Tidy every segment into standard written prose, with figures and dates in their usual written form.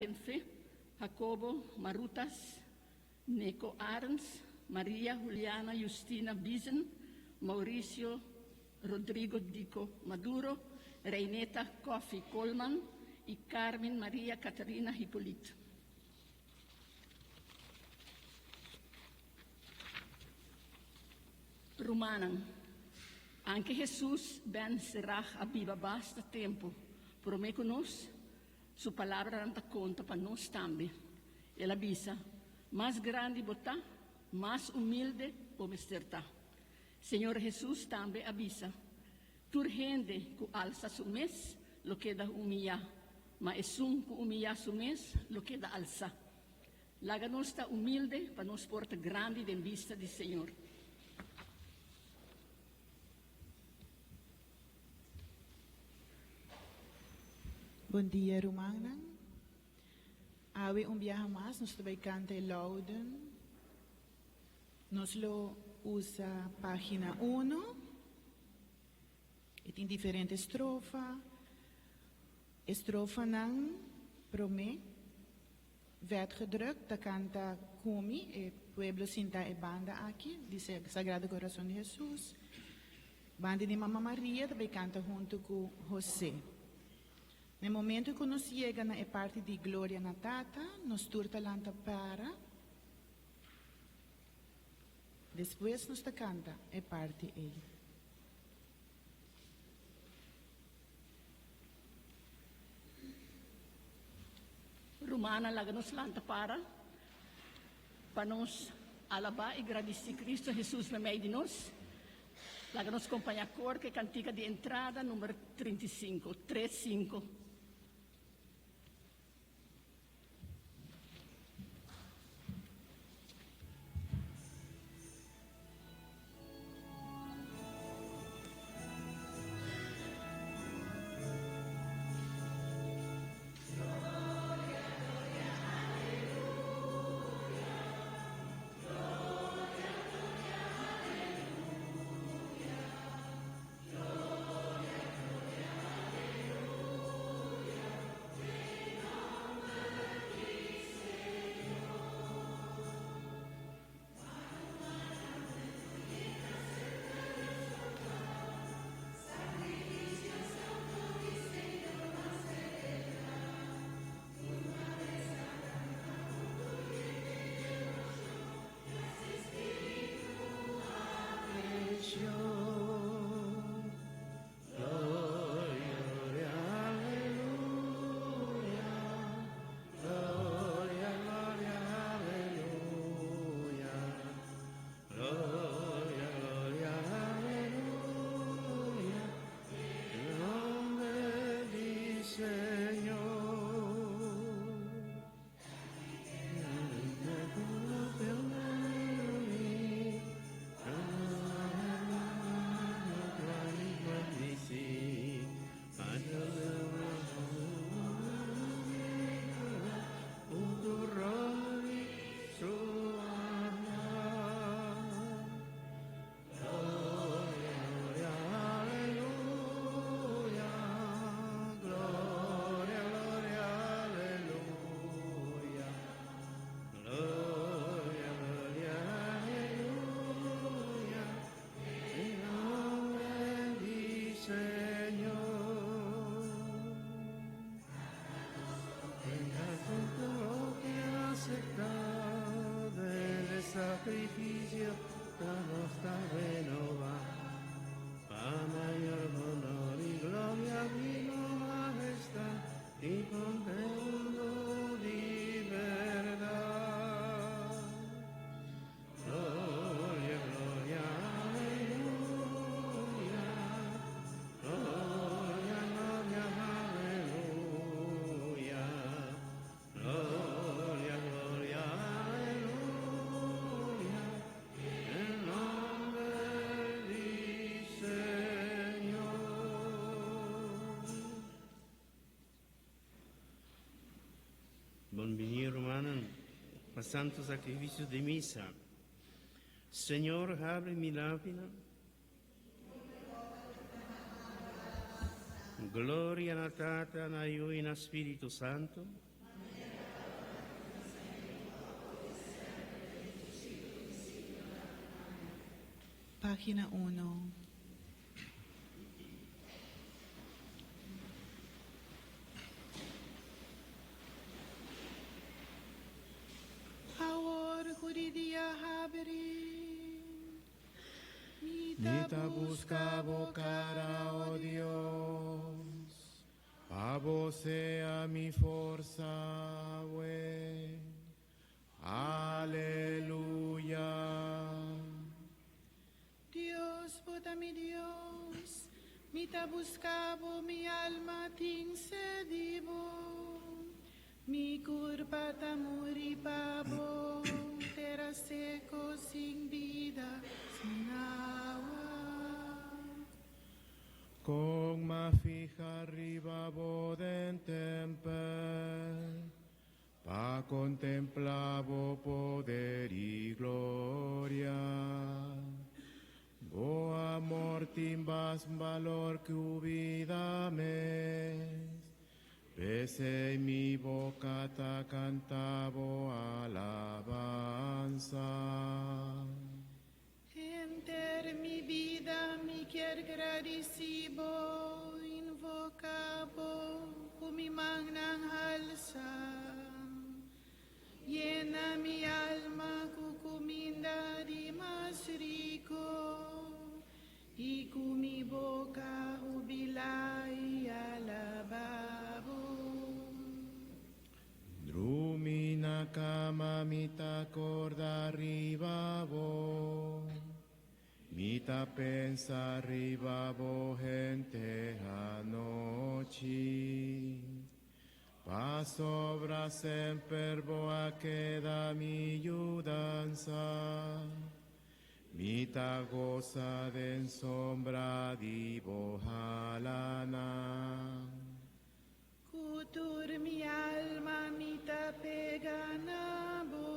Den fe, Jacobo Marutas, Neko Arends, Maria Juliana Justina Biesen, Mauricio Rodrigo Dico Maduro, Reineta Coffie Koolman y Carmen Maria Catharina Hippolyte. Rumannan, anke Hesus ben Serah a biba basta tempu promé ku nos, Su palabranan ta konta pa nos tambe. El a bisa, Mas grandi bo ta, mas humilde bo mester ta. Señor Hesus tambe a bisa, Tur hende ku alsa su mes lo keda humiyá, ma esun ku humiyá su mes lo keda alsá. Laga nos ta humilde pa nos por ta grandi den bista di Señor. Bon dia rumannan. Awe un biaha mas nos ta bai kanta e lauden. Nos lo usa pagina uno. E tin diferente strofa. E strofanan prome vetgedrukt ta kanta ku mi, e pueblo sinta e banda aki di Sagrado Corazon di Hesus. Banda di Mama Maria ta bai kanta huntu ku Jose. Na e momento ku nos yega na e parti di Gloria na Tata, nos tur ta lanta para. Despues nos ta kanta e parti ei. Rumannan, laga nos lanta para pa nos alabá i gradisí Cristo Hesus meimei di nos. Laga nos kompañá kor ku e kantika di entrada number 35, tres sinku. Bon bini rumannan pa Santo Sacrificio di Misa. Señor habri mi labionan. Gloria na Tata, na Yu y na Spiritu Santo. Pagina 1. Awor ku di dia habri, mi Mi ta ta buska busca bo bo cara, cara, oh oh Dios. Dios. Pa bo sea mi forsa, we. Aleluya. Dios, bo ta mi Dios, mi ta buska bo, mi alma tin sed di bo. Mi kurpa ta muri pa bo, tera seku sin bida, sin awa. Kon m'a fiha riba bo den tempel, pa kontemplá bo poder i gloria. Bo amor tin mas balor ku bida mes, P'esei mi boka ta kanta bo alabansa. Henter mi bida mi ke gradisí bo, invoká bo, ku mi mannan halsá. Yena mi alma ku kuminda di mas riku, i ku mi boka hubilá i alabá bo. Drumí na kama mi ta kòrda riba bo. Mi ta pensa riba bo henter anochi. Pasobra semper bo a keda mi yudansa. Mi ta gosa den sombra di bo alanan. Ku tur mi alma mi ta pega na bo.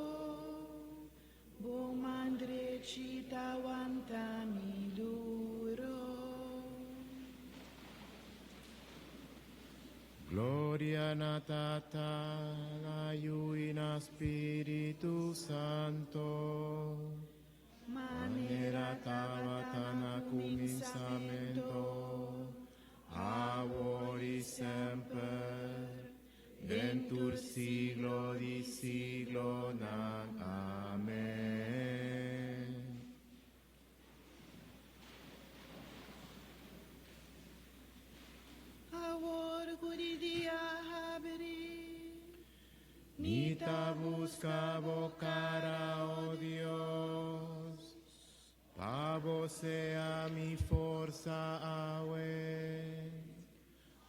Bo man drechi ta wanta mi duru. Gloria na Tata, na Yu i na Spiritu Santu. Manera tabata na kuminsamentu, awor i semper, den tur siglo di siglonan. Amèn. Awor ku di dia habri. Mi ta buska bo kara, oh Dios, pa bo sea mi forsa awe.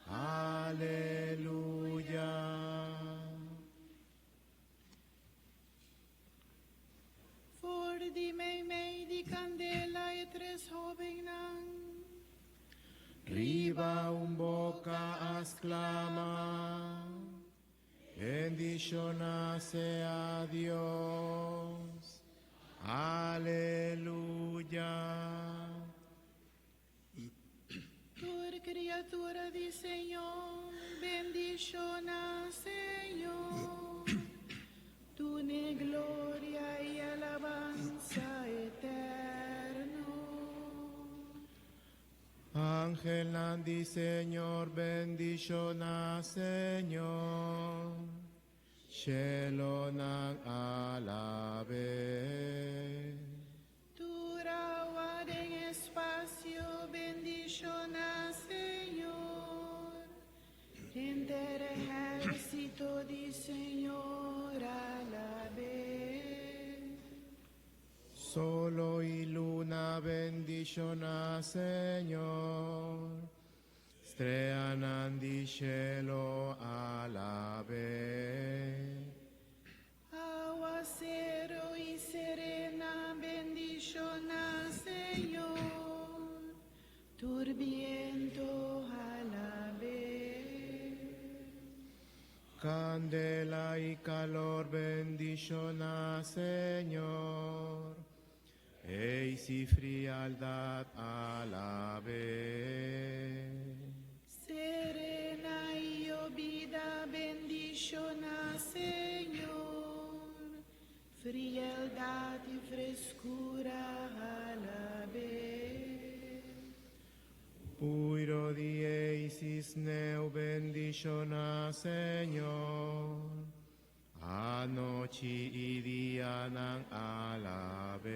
Aleluya. For di meimei di kandela e tres hóbennan. Riba un boka a sklama, bendishoná sea Dios. Aleluya. Tur kriatura di Señor, bendishoná Señor. Dun'E gloria i alabansa eterno. Angelnan di Señor, bendishoná Señor. Shelonan alab'É. Tur awa den espasio, bendishoná Señor. Henter ehérsito di Señor, alab'É. Solo i luna bendishoná Señor. Streanan di shelu alab'É. Áwaseru i serena, bendishoná Señor. Tur bientu alab'É. Kandela i kalor bendishoná Señor. Eis i frialdat alab'É. Serena i yobida, bendishoná Señor. Frialdat i freskura alab'É. bendiciona Señor. Anochi y dia nan alab'E.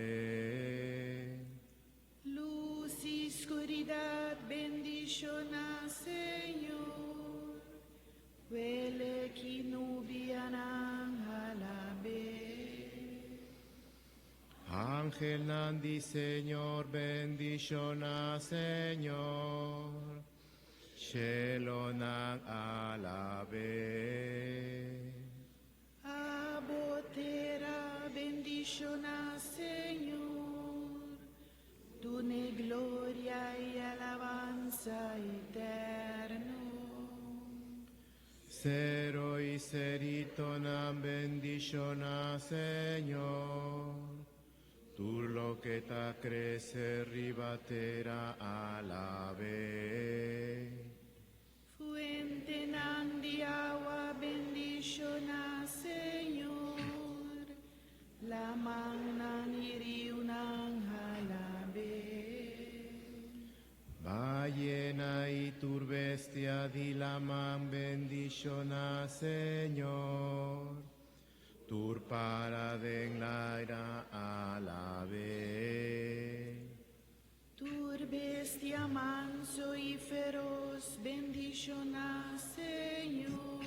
Luz y oscuridad bendiciona Señor. Welek y nubianan alab'E. Angelnan di Señor bendiciona Señor. Shelonan alabe. Abo tera bendiciona Señor. Dun'E gloria y alabanza eterno. Sero y seritonan bendiciona Señor. Tur loke ta crece riba tera alab'E. Fuentenan di awa bendiciona Señor. Lamannan y riunan alab'E. Ballena y tur bestia di laman bendiciona Señor. Tur para den laira alab'E. Tur bestia manso y feroz bendiciona Señor.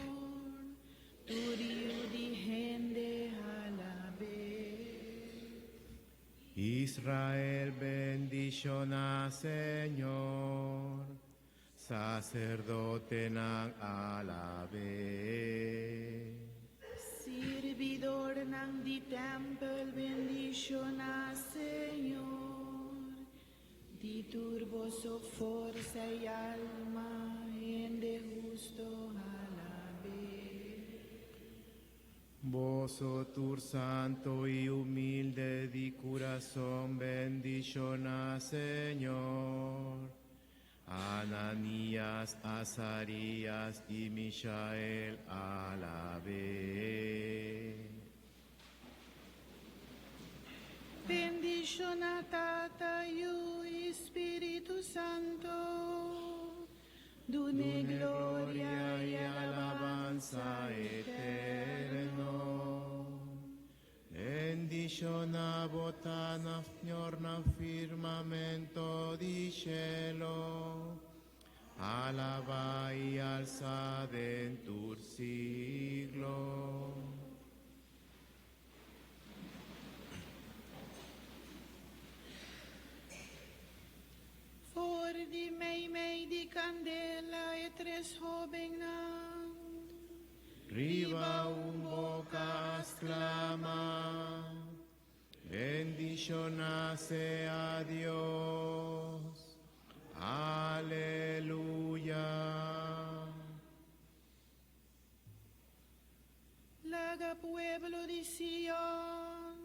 Tur yiu di hende alab'E. Israel bendiciona Señor. Sacerdotenan alab'E. Sirbidornan di tempel bendiciona Señor. Di tur boso forsa y alma, hende husto alab'E. Boso tur santo y humilde di curazon bendiciona Señor. Ananías, Azarías y Misael alab'E. Bendiciona Tata, Yiu y Spirito Santo. Dun'E gloria y alabanza eterno. Bendiciona bo Tata, Señor na firmamento di cielo. Alaba y alza den tur siglo. For di mei di candela e tres hobennan. Riba un boca exclama, bendiciona sea Dios. Aleluya. Laga pueblo di Sion.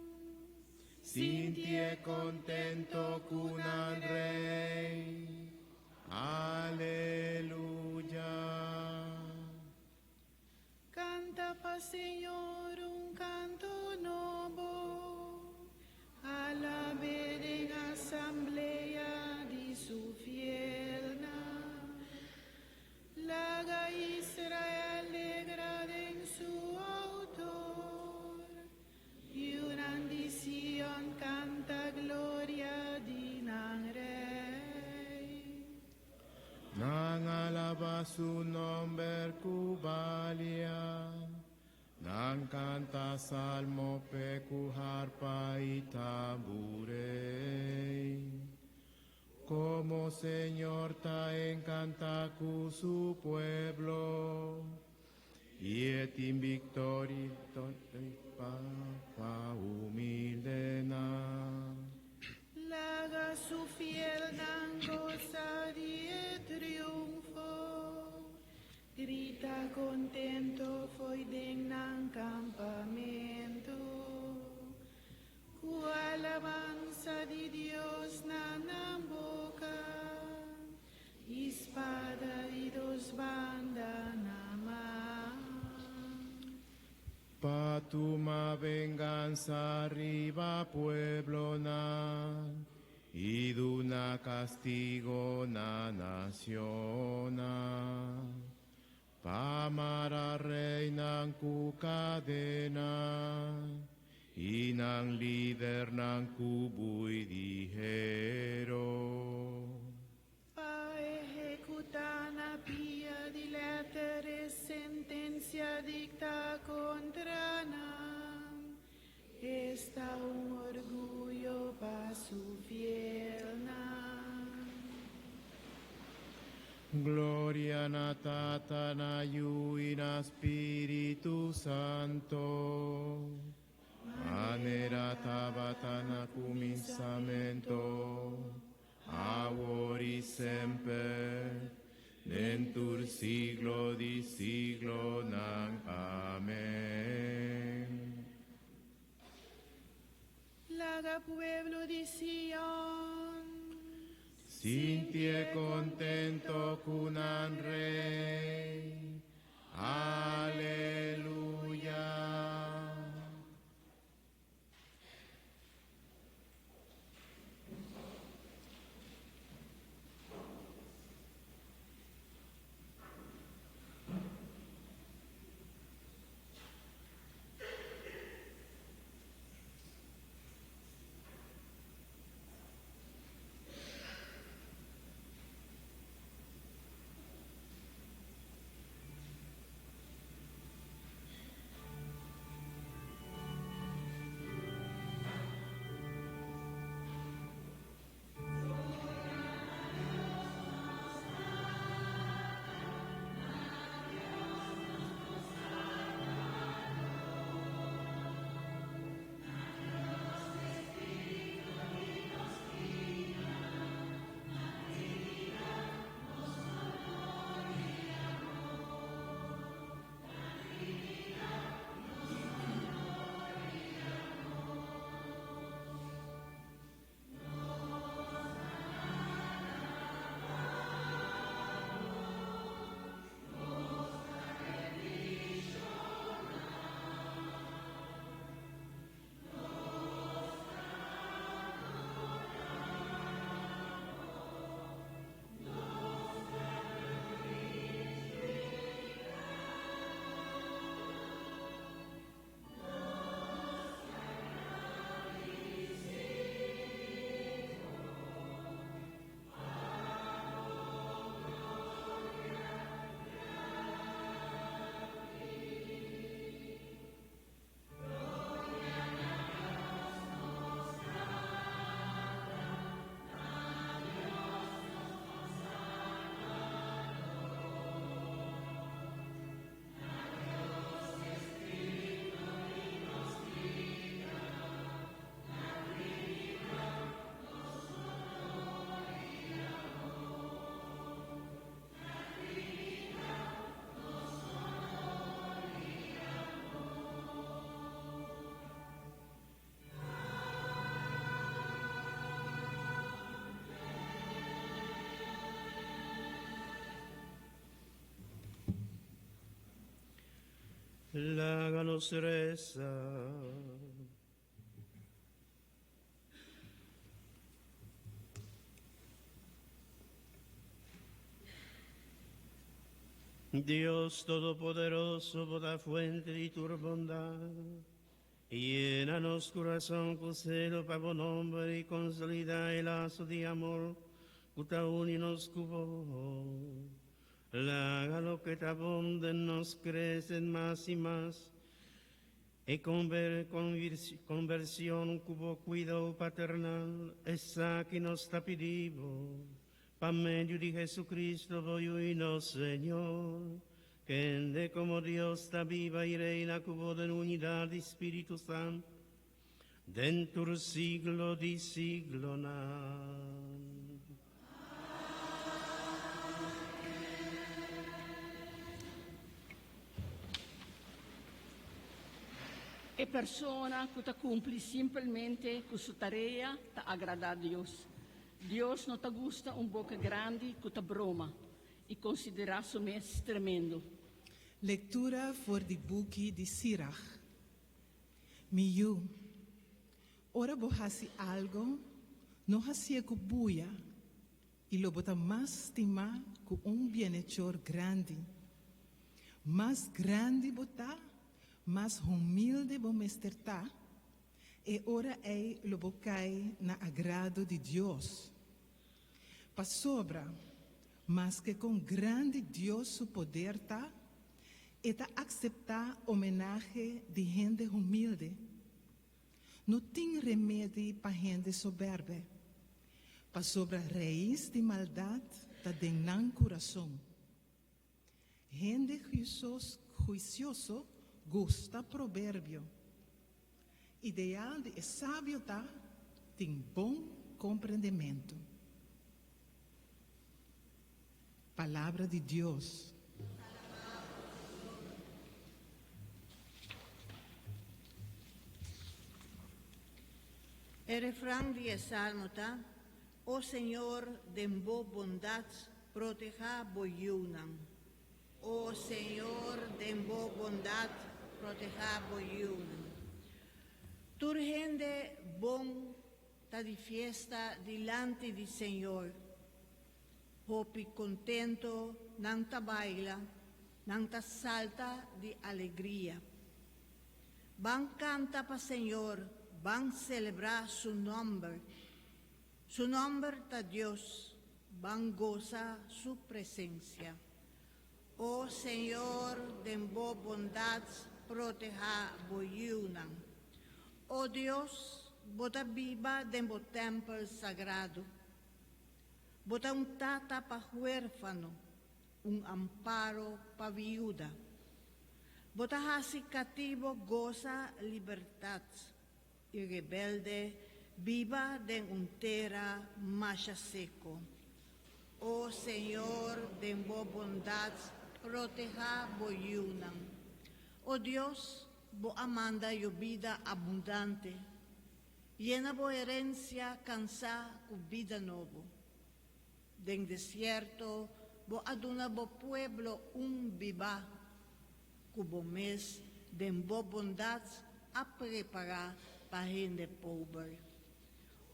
Sinti contento cu nan rey. Aleluya. Canta pa Señor un canto nobo. Alab'E den asamblea di su fielnan. Laga Israel alegra den su autor. Yiunan di Sion canta gloria di nan rey. Nan alaba su nomber cu balia. Nan canta salmo p'E cu harpa y tamburin. Como Señor ta encanta cu su pueblo. Y e tin victoria pa humildenan. Laga su fielnan goza di triunfo. Grita contento fo'i den nan campamento. Cu alabanza di Dios na nan boca. Y spada di dos banda na man. Pa tuma venganza riba pueblonan y duna castigo na nacionnan. Pa mara reinan ku kadena i nan lidernan ku bui di hero. Pa ehekutá na pia di lèter e sentensia diktá kontra nan. Esta un orguyo pa su fielnan. Gloria na Tata, na Yu i na Spiritu Santo. Manera tabata na kuminsamentu, awor i semper, den tur siglo di siglonan. Amèn. Laga pueblo di Sion. Sinti kontentu ku nan rei. Aleluya. Laga nos resa. Dios Todopoderoso, bo ta fuente di tur bondat, yena nos kurason ku selo pa bo nòmber i konsolidá e laso di amor ku ta uni nos ku bo. Laga loke ta bon den nos krese mas i mas, e konvershon ku bo kuidou paternal, esaki nos ta pidi bo, pa medio di Jesucristo, bo Yu i nos Señor, kende komo Dios ta biba i reina ku bo den unidat di Spiritu Santu, den tur siglo di siglonan. E persona ku ta kumpli simpelmente ku su tarea ta agradá Dios. Dios no ta gusta un boka grandi ku ta broma i konsiderá su mes tremendo. Lektura for di buki di Sirach. Mi yu, ora bo hasi algo, no hasié ku buya, i lo bo ta mas stimá ku un bienechor grandi. Mas grandi bo ta, mas humilde bo mester ta, e ora ei lo bo kai na agrado di Dios. Pasobra, maske kon grandi Dios su poder ta, e ta akseptá homenahe di hende humilde. No tin remedi pa hende sobèrbè, pasobra rais di maldat ta den nan kurason. Hende huisioso gusta proverbio. Ideal di e sabio ta tin bon komprendementu. Palabra di Dios. E refran di e salmo ta, O Señor, den bo bondat protehá bo yunan. O Señor, den bo bondat protehá bo yunan. Tur hende bon ta di fiesta dilanti di Señor. Hopi contento nan ta baila, nan ta salta di alegria. Ban canta pa Señor, ban celebra su nomber. Su nomber ta Dios, ban goza su presencia. O Señor, den bo bondad proteha bo yiunan. O Dios, bo ta biba den bo tempel sagrado. Bo ta un tata pa huérfano, un amparo pa viuda. Bo ta hasi katibo gosa libertat i rebelde biba den un tera masha seko. O Señor, den bo bondat protehá bo yunan. O Dios, bo a manda yobida abundante. Yena bo herensia kansá ku bida nobo. Den desierto bo a duna bo pueblo un bibá ku bo mes den bo bondat a prepará pa hende pober.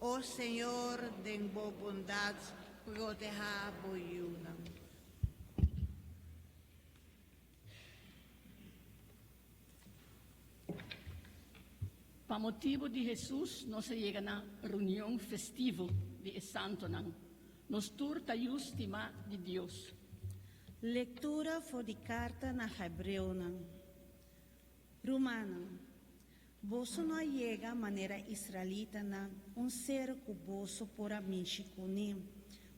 O Señor, den bo bondat protehá bo yunan. Pa motibu di Hesus nos a yega na reunion festivo di e santonan. Nos tur ta yu stimá di Dios. Lektura for di Karta na Hebreonan. Rumannan, boso no a yega manera israelitanan un sero ku boso por a mishi kuné,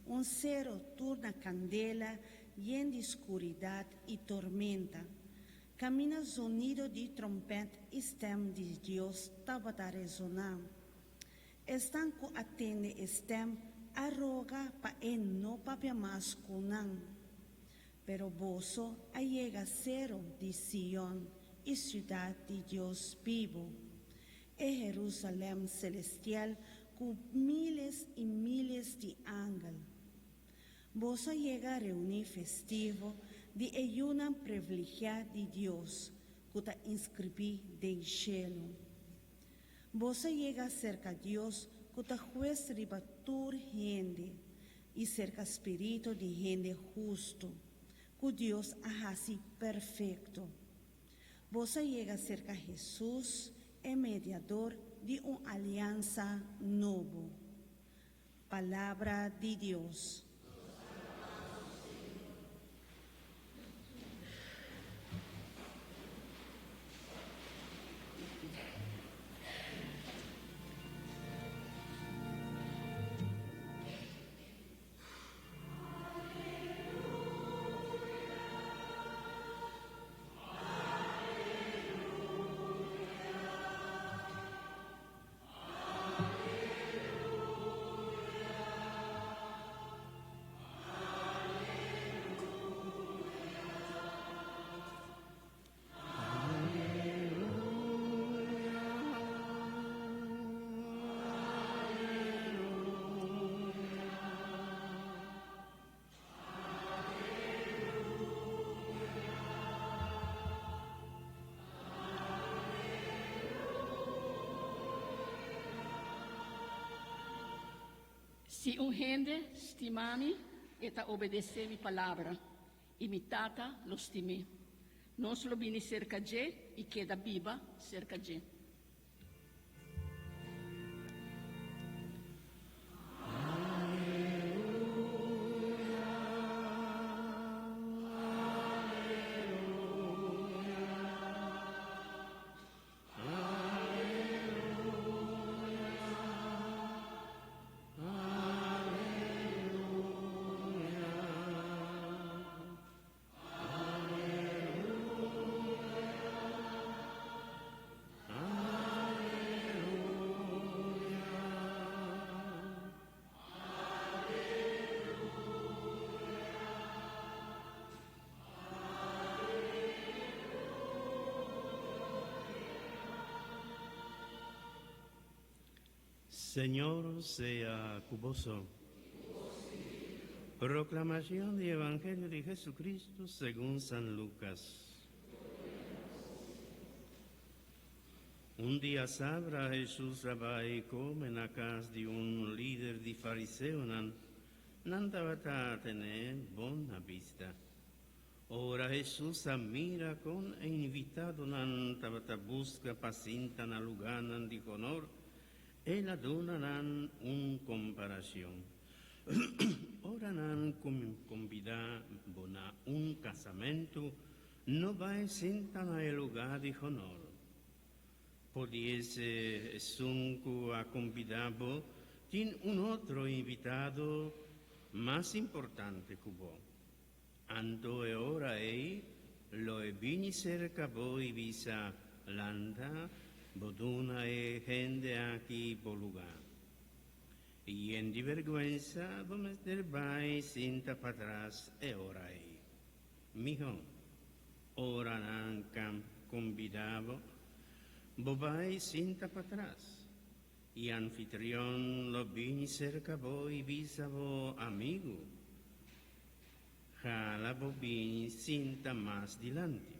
un sero tur na kandela yen di skuridat i tormenta, Camina zonido di trompet i stem di Dios tabata resoná. Esnan cu a tende e stem a roga pa e no papia mas cu nan. Pero boso a yega cero di Sion i ciudad di Dios bibo, e Jerusalem celestial cu miles i miles di angel. Boso a yega reuní festivo di e yunan prevligiá di Dios ku ta inskribí den shelu. Boso a yega serka Dios ku ta hues riba tur hende i serka spiritu di hende hustu ku Dios a hasi perfekto. Boso a yega serka Hesus, e mediador di un aliansa nobo. Palabra di Dios. Si un hende stima mi, e ta obedesé mi palabra, i mi Tata lo stim'é. Nos lo bini serka dje i keda biba serka dje. Señor sea cu boso. Proclamación del Evangelio de Jesucristo según San Lucas. Un dia sabra Jesus a bai come na cas di un lider di fariseonan. Nan tabata tene bon na bista. Ora Jesus a mira con e invitadonan tabata busca pa sinta na lugánan di honor, el a duna nan un comparacion. Ora nan conbida bo na un casamento, no bai sinta na e lugá di honor. Podiese esun cu a conbida bo tin un otro invitado mas importante cu bo. Anto e ora ei lo e bini serka bo i bisa, Lanta, bo duna e hende aki bo lugá. Yen di bèrgwensa bo mester bai sinta patras e ora ei. Miho, ora nan kombidá bo, bo bai sinta patras, i anfitrion lo bini serka bo i bisa bo, Amigu, Hala bo bini sinta mas dilanti.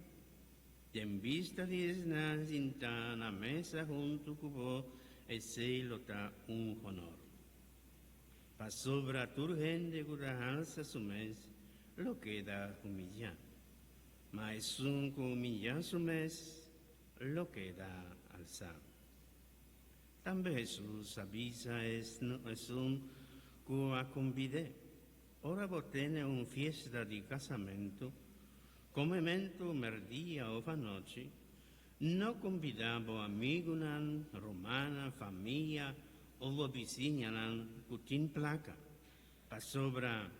Den bista di esnan sintá na mesa huntu ku bo, esei lo ta un honor. Pasobra tur hende ku ta halsa su mes lo keda humillá, ma esun ku humillá su mes lo keda alsá. Tambe Hesus a bisa esun ku a kumbid'é, Ora bo tene un fiesta di kasamentu, komementu mèrdia òf anochi, no kumbidá bo amigunan, rumannan, famia òf bo bisiñanan ku tin plaka, pasobra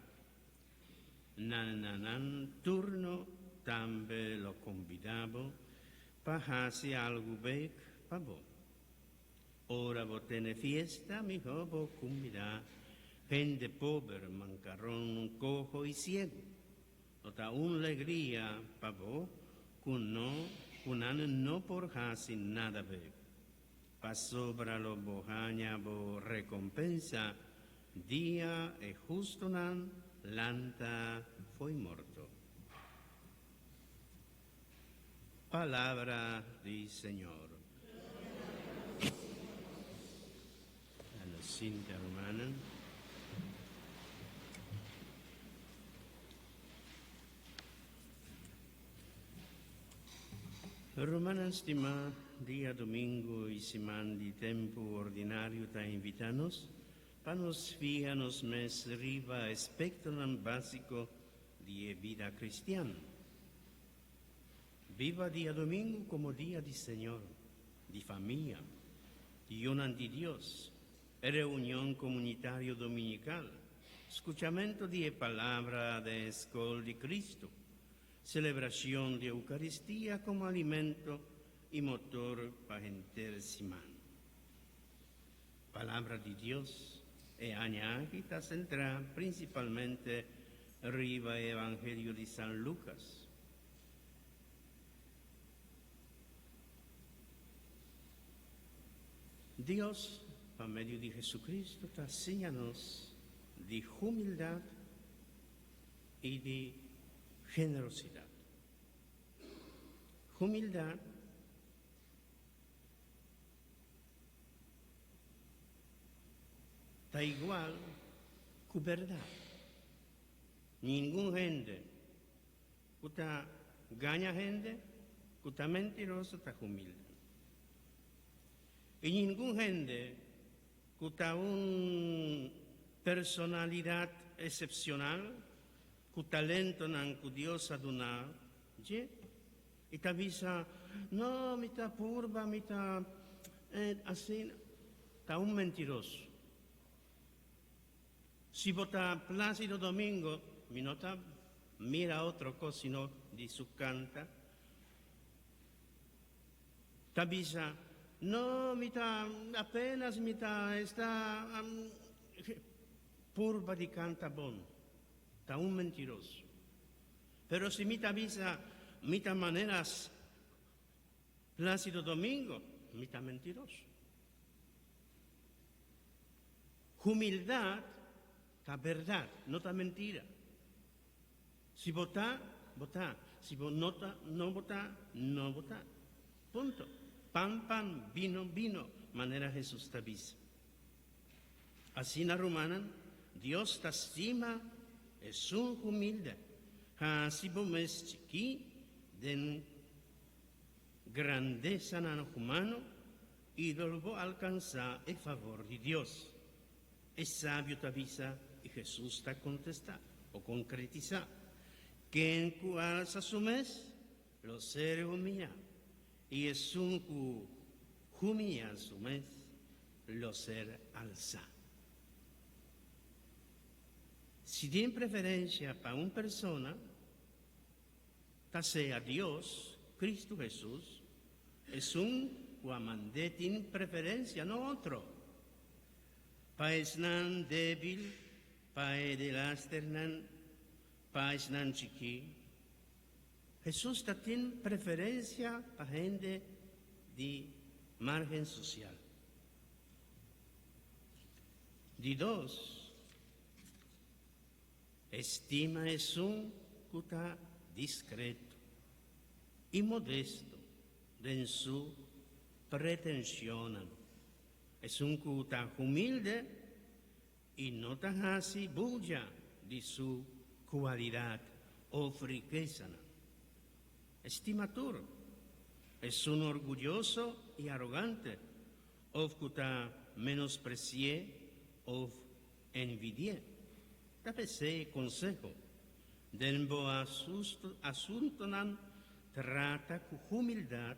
nan na nan turno tambe lo kumbidá bo pa hasi algu bek pa bo. Ora bo tene fiesta, mihó bo kumbidá hende pober, mankaron, koho i siegu. Lo ta un legria pa bo ku no ku nan no por hasi nada bek, pasobra lo bo haña bo rekompensa dia e hustunan lanta fo'i morto. Palabra di Señor. A nos sinta, rumannan. Rumannan stimá, dia domingo i siman di tempu ordinario ta invitá nos pa nos fiha nos mes riba aspektonan básiko di e bida kristian. Biba diadomingo como dia di Señor, di famia, di yunan di Dios, e reunion comunitario dominical, scuchamento di e Palabra den e Scol di Cristo, celebracion di Eucaristia como alimento y motor pa henter siman. Palabra di Dios e aña aki ta centra principalmente riba e Evangelio di San Lucas. Dios, pa medio di Jesucristo, ta siña nos di humildad i di generosidad. Humildad ta igual ku berdad. Ningun hende ku ta. gaña hende, ku ta mentiroso ta humilde. I ningun hende ku ta un personalidat eksepshonal, ku talentonan ku Dios a duna dje, i ta bisa, No, mi ta purba, mi ta asina, ta un mentiroso. Si bo ta Plácido Domingo, mi no ta mira otro kos sino di su kanta. Ta bisa, No, mi ta apenas mi ta esta purba di kanta bon. Ta un mentiroso. Pero si mi ta bisa, mi ta manera Plácido Domingo, mi ta mentiroso. Humildad ta berdad, no ta mentira. Si bo ta, bo ta. Si bo no ta, no bo ta, no bo ta. Punto. Pan, pan, bino, bino, manera Hesus ta bisa. Asina, rumannan, Dios ta stima esun humilde. Hasi bo mes chikí den grandesanan humano i lo bo alkansá e favor di Dios. E sabio ta bisa i Hesus ta kontestá o konkretisá, Ken ku alsa su mes, lo ser humiyá, i esun ku humiyá su mes, lo ser alsá. Si tin preferensia pa un persona, ta sea Dios, Kristu Hesus, esun ku a mand'é tin preferensia, no otro. Pa esnan débil, pa e delasternan, pa esnan chikí. Hesus ta tin preferensia pa hende di márgen sosial. Di dos, estima esun ku ta diskreto i modesto den su pretenshonnan. Esun ku ta humilde i no ta hasi bulla di su kualidat òf rikesanan. Estima tur. Esun orguyoso i arogante òf ku ta menospresi'é òf envidi'é. Ta p'esei konseho, Den bo asuntunan trata ku humildat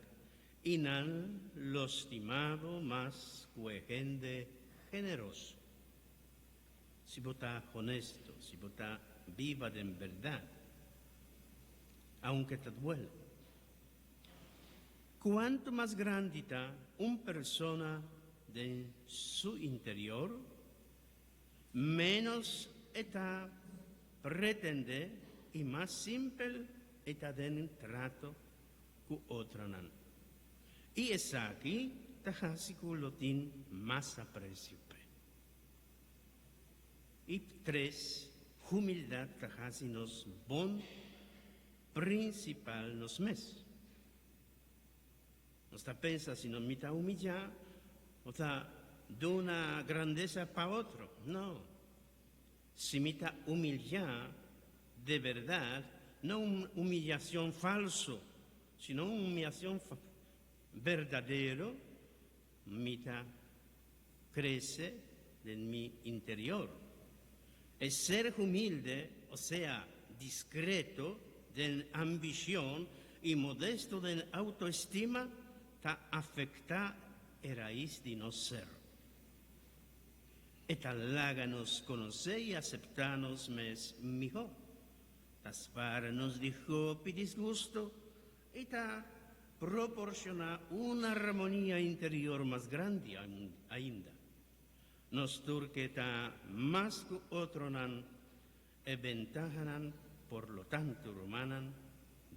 I nan lo stima bo mas ku e hende generoso. Si bo ta honesto, si bo ta biba den bèrdat, aunke ta duel. Kuantu mas grandi ta un persona den su interior, ménos e ta pretendé i mas simpel e ta den trato ku otronan. I esaki ta hasi ku lo tin mas apresio p'e. I tres, humildat ta hasi nos bon prinsipal nos mes. Nos ta pensa si no mi ta humillá o ta duna grandesa pa otro. No. Si mi ta humillá de berdad, no un humillacion falso, sino un humillacion berdadero, mi ta crece den mi interior. E ser humilde, o sea, discreto den ambicion y modesto den autoestima, ta afecta e rais di nos ser. E ta laga nos konosé i aseptá nos mes mihó. Ta spara nos di hopi disgusto i ta proporshoná un armonia interior mas grandi ainda. Nos tur ke ta mas ku otronan e bentahanan, por lo tanto, rumannan,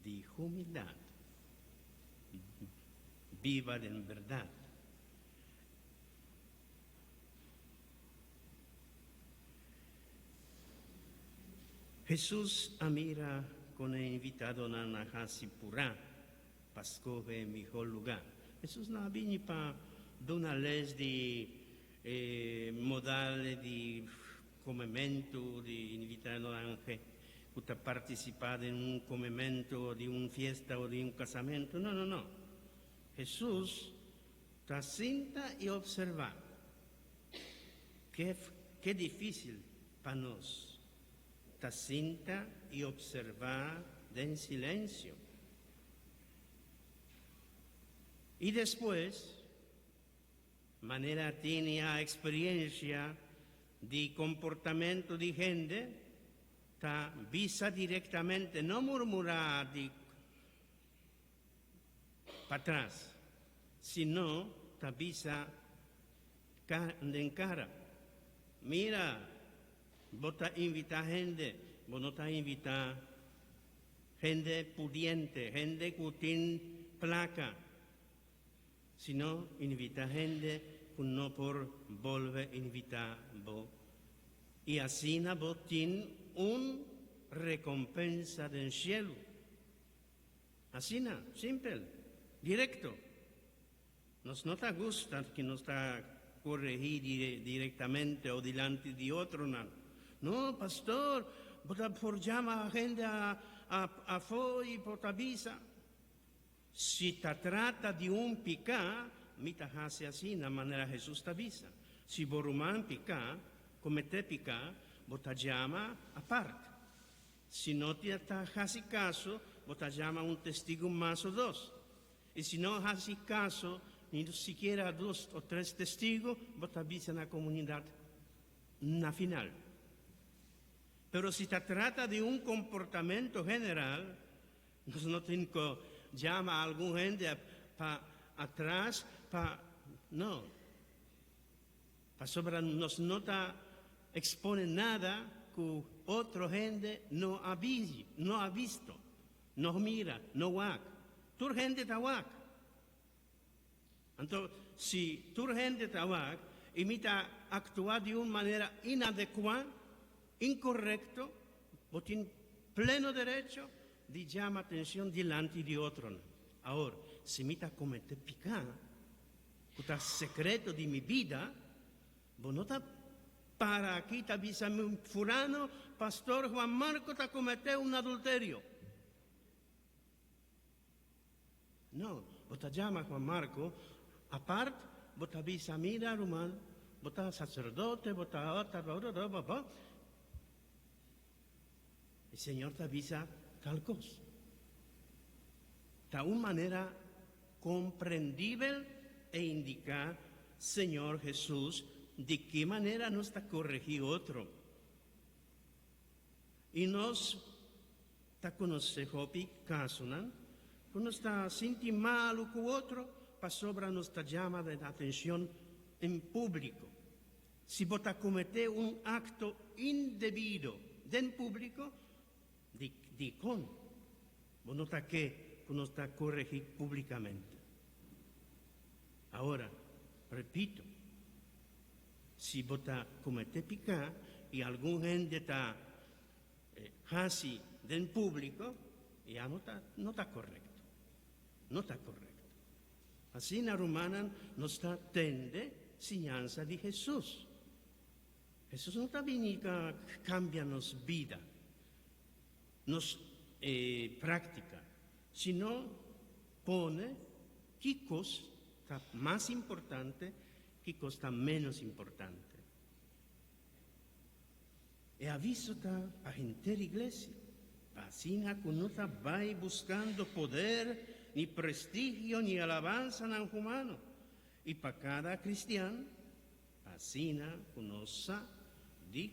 di humildat. Biba den bèrdat. Hesus a mira kon e invitadonan a hasi purá pa skohe e mihó lugá. Hesus no a bini pa duna les di e modal di komementu di invitadonan. ku ta partisipá den un komementu o di un fiesta o di un kasamentu. No, no, no. Hesus ta sinta i opservá. Ke ke difísil pa nos ta sinta i opservá den silensio. I despues, manera tin ya eksperensia di komportamentu di hende, ta bisa direktamente, no murmurá di patras, sino ta bisa den kara. Mira, bo ta invitá hende, bo no ta invitá hende pudiente, hende ku tin plaka, sino invitá hende ku no por bolbe invitá bo. I asina bo tin un rekompensa den shelu. Asina, simpel, direkto. Nos no ta gusta ku nos ta koregí direktamente o dilanti di otronan. No, pastor, bo ta por yama hende afó i bo ta bisa. Si ta trata di un piká, mi ta hasi asina manera Hesus ta bisa. Si bo ruman piká, kometé piká, bo ta yama apart. Si no ta hasi kaso, bo ta yama un testigu mas o dos. I si no hasi kaso, ni sikiera dos o tres testigu, bo ta bisa na komunidat na final. Pero si ta trata di un komportamentu general, nos no tin ku yama algun hende pa atras pa no. Pasobra nos no ta eksponé nada ku otro hende no a no a bisto, no mira, no wak. Tur hende ta wak. Anto, si tur hende ta wak i mi ta aktua di un manera inadekuá, inkorekto, bo tin pleno derecho di yama atenshon dilanti di otronan. Awor, si mi ta kometé piká, ku ta sekreto di mi bida, bo no ta para aki ta bisa mi, Fulano, Pastor Juan Marco ta kometé un adulterio. No, bo ta yama Juan Marco apart, bo ta bisa, Mira, ruman, bo ta saserdote, bo ta ta. E Señor ta bisa tal kos. Ta un manera komprendibel e indiká Señor Hesus di ki manera nos ta koregí otro. I nos ta konosé hopi kasonan ku nos ta sinti malu ku otro pasobra nos ta yama den atenshon en públiko. Si bo ta kometé un akto indebido den públiko, di dikon bo no ta ke ku nos ta koregí públikamente? Awor, repito, si bo ta kometé piká i algun hende ta hasi den públiko, ya no ta no ta korekto. No ta korekto. Asina, rumannan, nos ta tende siñansa di Hesus. Hesus no ta bini pa kambia nos bida, nos práktika, sino pone ki kos ta mas importante, ki kos ta ménos importante. E aviso ta pa henter iglesia, pa asina ku no ta bai buskando poder, ni prestigio, ni alabansanan humano, i pa kada kristian, pa asina ku nos sa di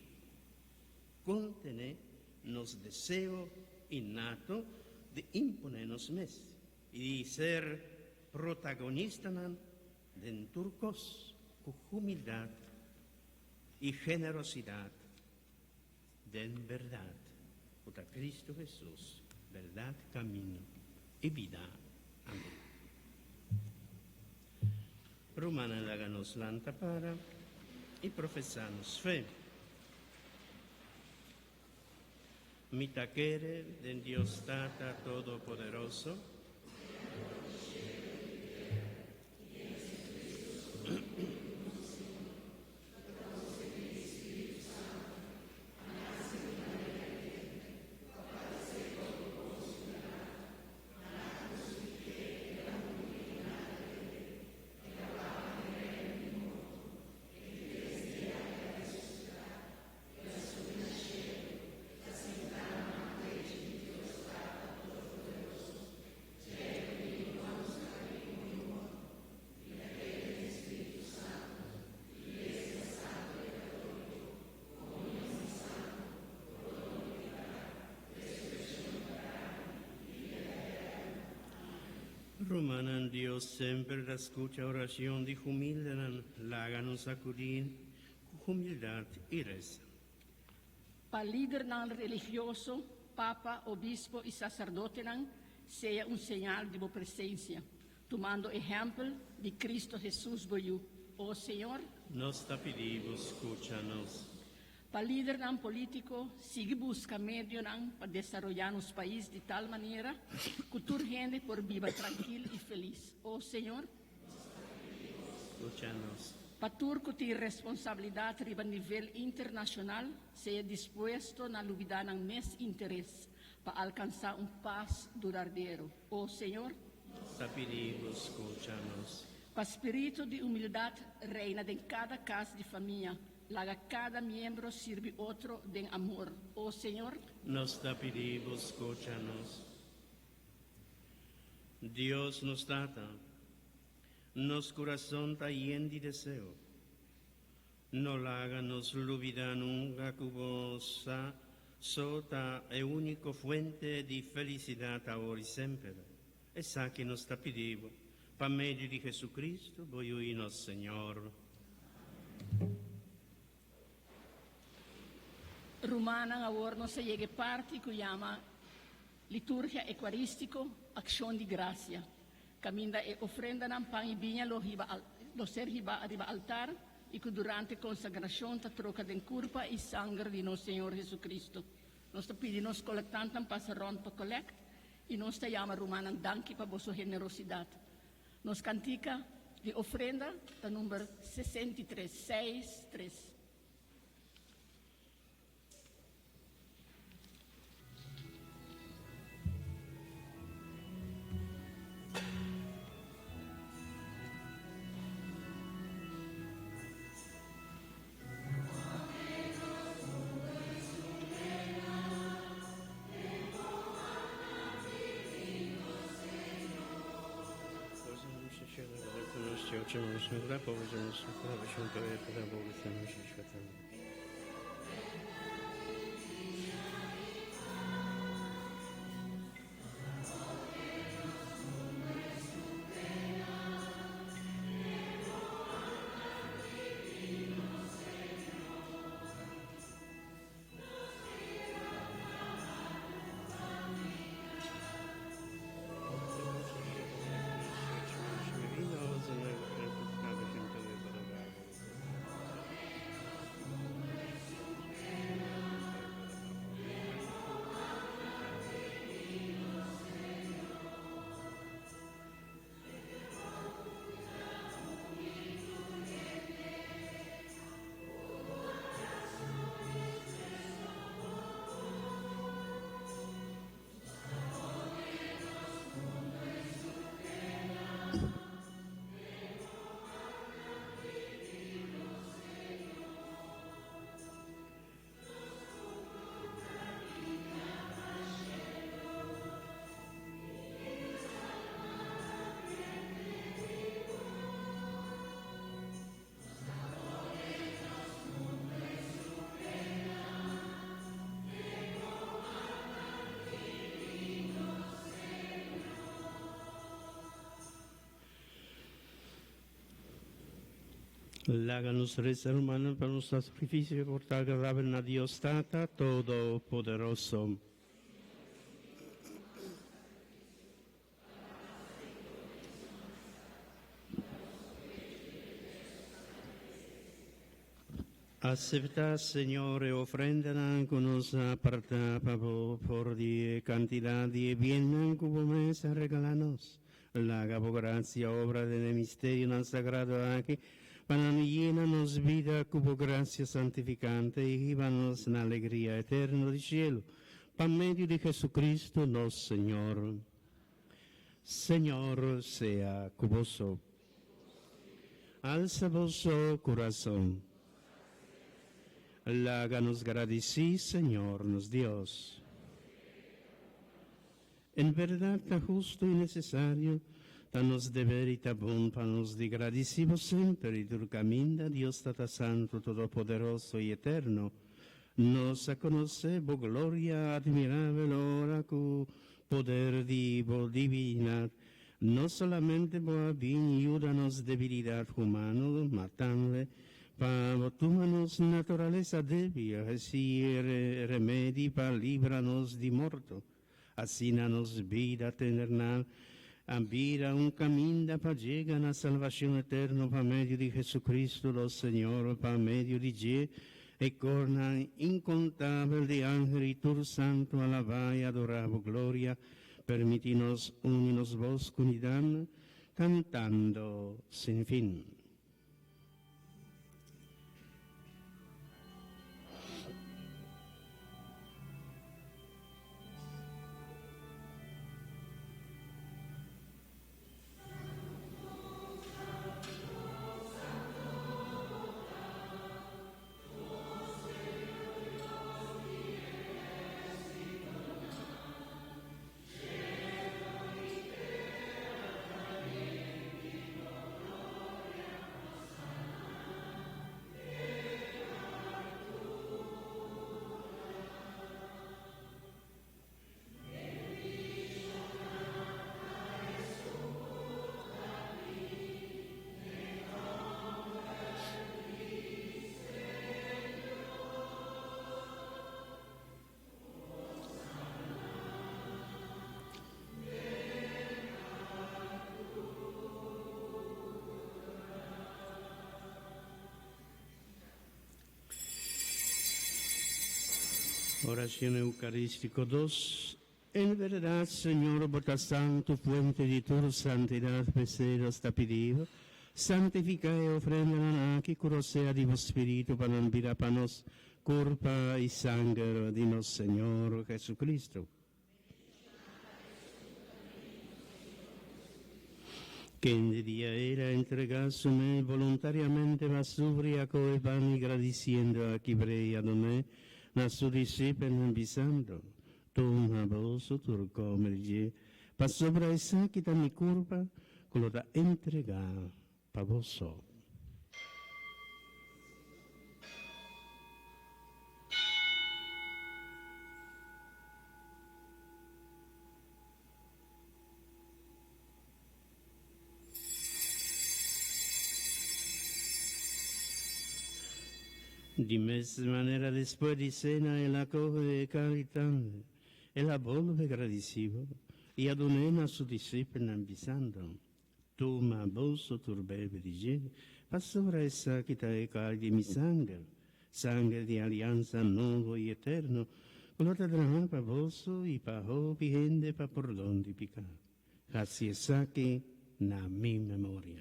kontené nos deseo innato di imponé nos mes i di ser protagonistanan den tur kos ku humildat i generosidat den bèrdat, ku ta Kristu Hesus, bèrdat, kamino i bida. Amèn. Rumannan, laga nos lanta para i profesá nos fe. Mi ta kere den Dios Tata Todopoderoso. Dios semper ta skucha orashon di humildenan, laga nos akudí ku humildat i resa. Pa lidernan religioso, Papa, obispo i saserdotenan, sea un señal di bo presensia, tumando ehèmpel di Cristo Hesus bo Yu. O Señor. Nos ta pidi bo skucha nos. Pa lidernan polítiko, sigui buska medionan pa desaroyá nos pais di tal manera ku tur hende por biba trankil i felis. O Señor. Skucha nos. Pa tur ku tin responsabilidat riba nivel internashonal sea dispuesto na lubidá nan mes interes pa alkansá un pas durardero. O Señor. Nos ta pidi bo skucha nos. Pa spiritu di humildat reina den kada kas di famia. Laga kada miembro sirbi otro den amor. O Señor. Nos ta pidi bo scucha nos. Dios nos Tata, nos curason ta yen di deseo. No laga nos lubida nunca cu bo sa so ta e unico fuente di felicidad awor y semper. Esaki nos ta pidi bo pa medio di Jesucristo, bo Yu y nos Señor. Rumannan, awor nos a yega e parti ku yama Liturgia Ekuarístiko, Akshon di Grasia, kaminda e ofrendanan pan i biña lo hiba lo ser hibá ariba altar i ku durante konsagrashon ta troka den kurpa i sanger di nos Señor Jesucristo. Nos ta pidi nos kolektantan pasa rònt pa kolèkt i nos ta yama rumannan danki pa boso generosidat. Nos kantika di ofrenda ta number 63, seis, tres. Laga nos resa, rumannan, pa nos sakrifisio por ta agradabel na Dios Tata Todopoderoso. Aseptá, Señor, e ofrendanan ku nos a apartá pa bo for di e kantidat di e biennan ku bo mes a regalá nos. Laga bo grasia obra den e misterionan sagrado aki, pa nan yena nos bida ku bo grasia santifikante i hiba nos na alegria eterno di shelu, pa medio di Jesucristo nos Señor. Señor sea ku boso. Alsa boso kurason. Laga nos gradisí Señor nos Dios. En bèrdat ta hustu i nesesario, ta nos deber i ta bon pa nos di gradisí bo semper i tur kaminda, Dios Tata Santu, Todopoderoso i Eterno. Nos a konosé bo gloria admirabel ora ku poder di bo divinat. No solamente bo a bin yuda nos debilidad humano, ma tambe pa bo tuma nos naturalesa debil, haci remedi pa libra nos di morto. Asina nos bida terrenal a bira un caminda pa yega na salvacion eterno pa medio di Jesucristo nos Señor, pa medio di dje e cornan incontabel di angel y tur santo alaba y adora bo gloria, permiti nos uni nos voz cu nan, cantando sin fin. Oracion Eucarístico 2. En verdad, Señor, bo ta santo, fuente di tur santidad, p'esey nos ta pidi bo, santifica e ofrendanan aki cu rosea di bo Spiritu pa nan bira pa nos curpa y sanger di nos Señor Jesucristo. Kende dia el a entrega su mes voluntariamente pa sufri a coe pan y gradiciendo a kibr'é y a dun'é na su discipelnan bisando, Tuma boso tur come di dje, pasobra esaki ta mi curpa cu lo ta entregá pa boso. Di mes manera despues di sena el a coge e cali tambe, el a bolbe gradicibo y a dun'é na su discipelnan bisando, Tuma boso tur bebe di dje, pasobra esaki ta e kal di mi sanger, sanger di aliansa nobo i eterno, ku lo ta drama pa boso i pa hopi hende pa pordon di piká. Hasi esaki na mi memoria.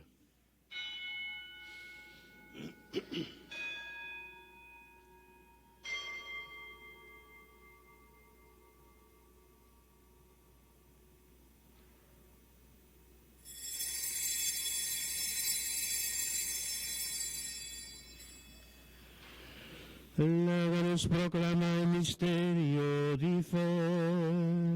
Laga nos proclama e misterio di fe.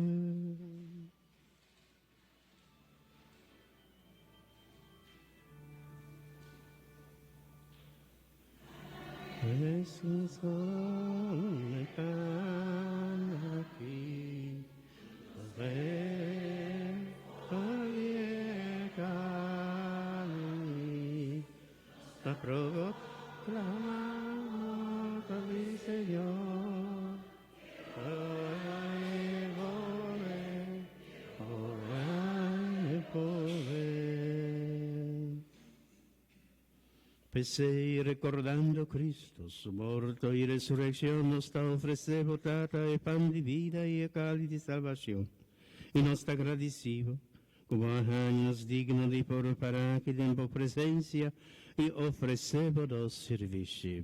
P'esei, rekordando Cristo, su morto i resurekshon, nos ta ofresé bo, Tata, e pan di bida i e kali di salbashon, i nos ta gradisí bo ku bo a haña nos digno di por pará aki den bo presensia i ofresé bo nos sirbishi.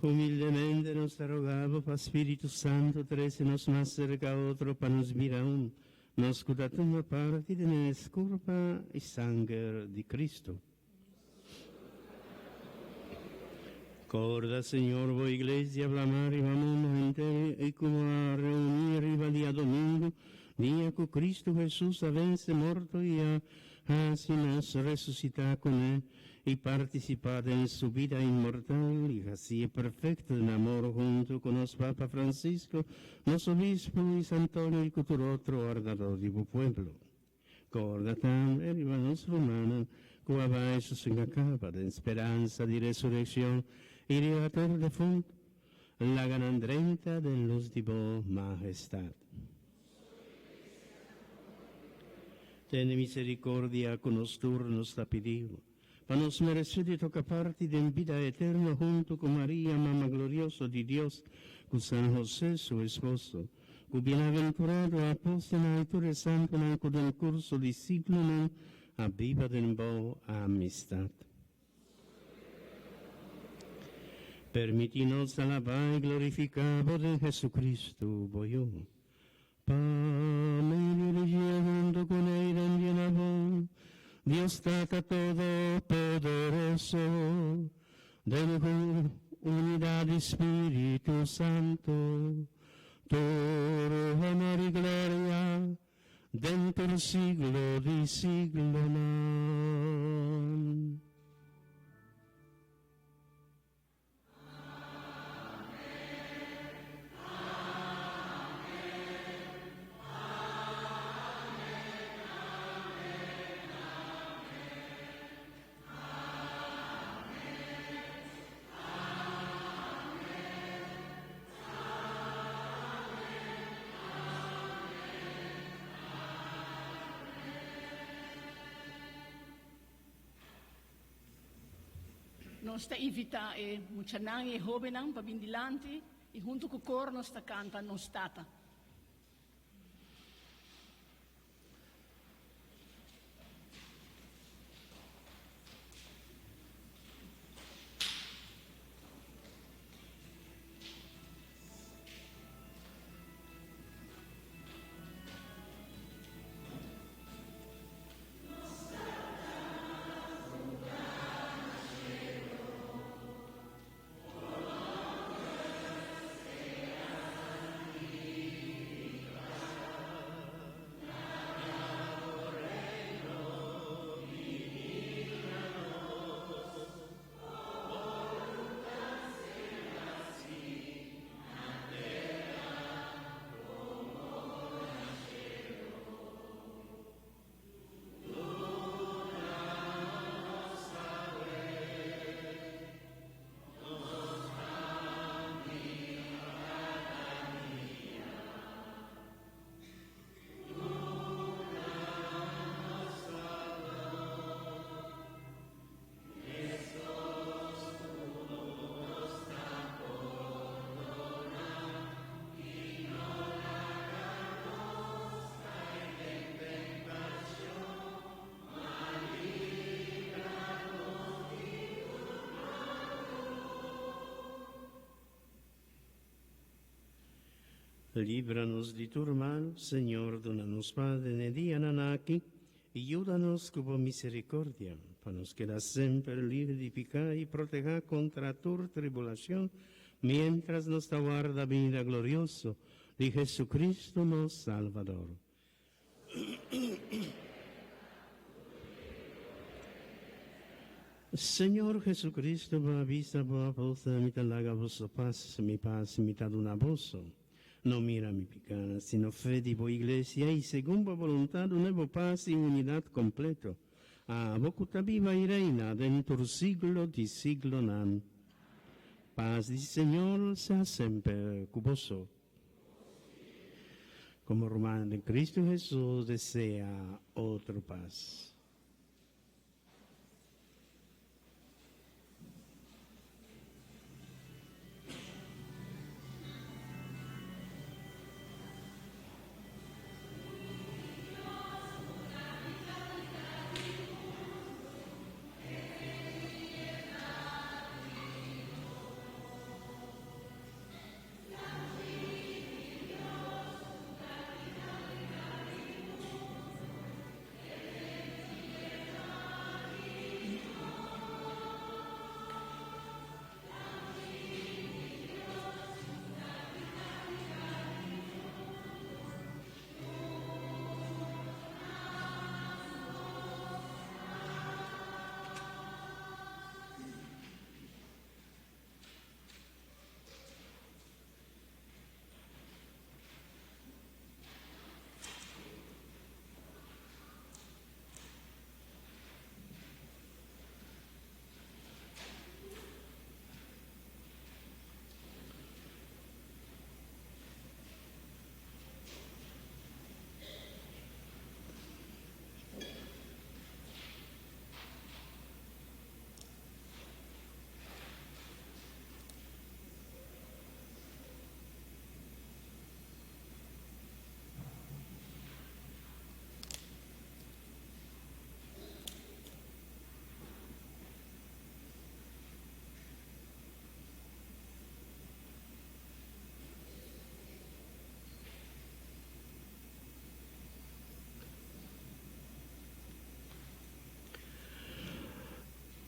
Humildemente nos ta rogá bo pa Spiritu Santu trese nos mas serka otro pa nos bira un, nos ku ta tuma parti den e mes kurpa i sanger di Cristo. Korda, Señor, bo Iglesia blamá riba mundu henter i ku bo a reuní riba diadomingu. Dia ku Kristu Hesus a vense morto i a hasi nos resusitá kuné i partisipá den su bida inmortal i hasié perfekto den amor huntu ku nos Papa Francisco, nos Obispu Luis Antonio i ku tur otro wardadó di bo pueblo. Kòrda tambe riba nos rumannan ku a bai sosegá kaba den speransa di resurekshon i riba tur defuntu, laga nan drenta den lus di bo mahestat. Tene misericordia cu nos tur, nos ta pidi Bo, pa nos merece di toca parti den bida eterno hunto cu Maria, Mama Glorioso di Dios, cu San José, su esposo, cu bienaventurado apostelnan y tur e santonan cu den curso di siglonan a biba den Bo amistad. Permiti nos alaba y glorifica Bo den Jesucristo, Bo Yu. Pa medio di dje hunto cu ne y den dje na Bo, Dios Tata Todopoderoso, den unidad di Spiritu Santo, tur honor y gloria den tur siglo di siglonan. Nos ta invitá e muchanan i e hóbennan pa bin dilanti i huntu ku kor nos ta kanta Nos Tata. Líbranos di tur mal, Señor, duna nos paz den e dianan aki, i yuda nos ku bo misericordia, pa nos keda semper libre di piká i protehá kontra tur tribulashon, miéntras nos ta warda binida glorioso di Jesucristo nos Salvador. Señor Jesucristo, bo a bisa bo apòstelnan, Mi ta laga boso pas, mi pas mi ta duna boso. No mira mi pikánan, sino fe di bo iglesia, i segun bo boluntat duna bo pas i unidat kompleto. Abo ku ta biba i reina den tur siglo di siglonan. Pas di Señor sea semper ku boso. Komo ruman den Kristu Hesus desea otro pas.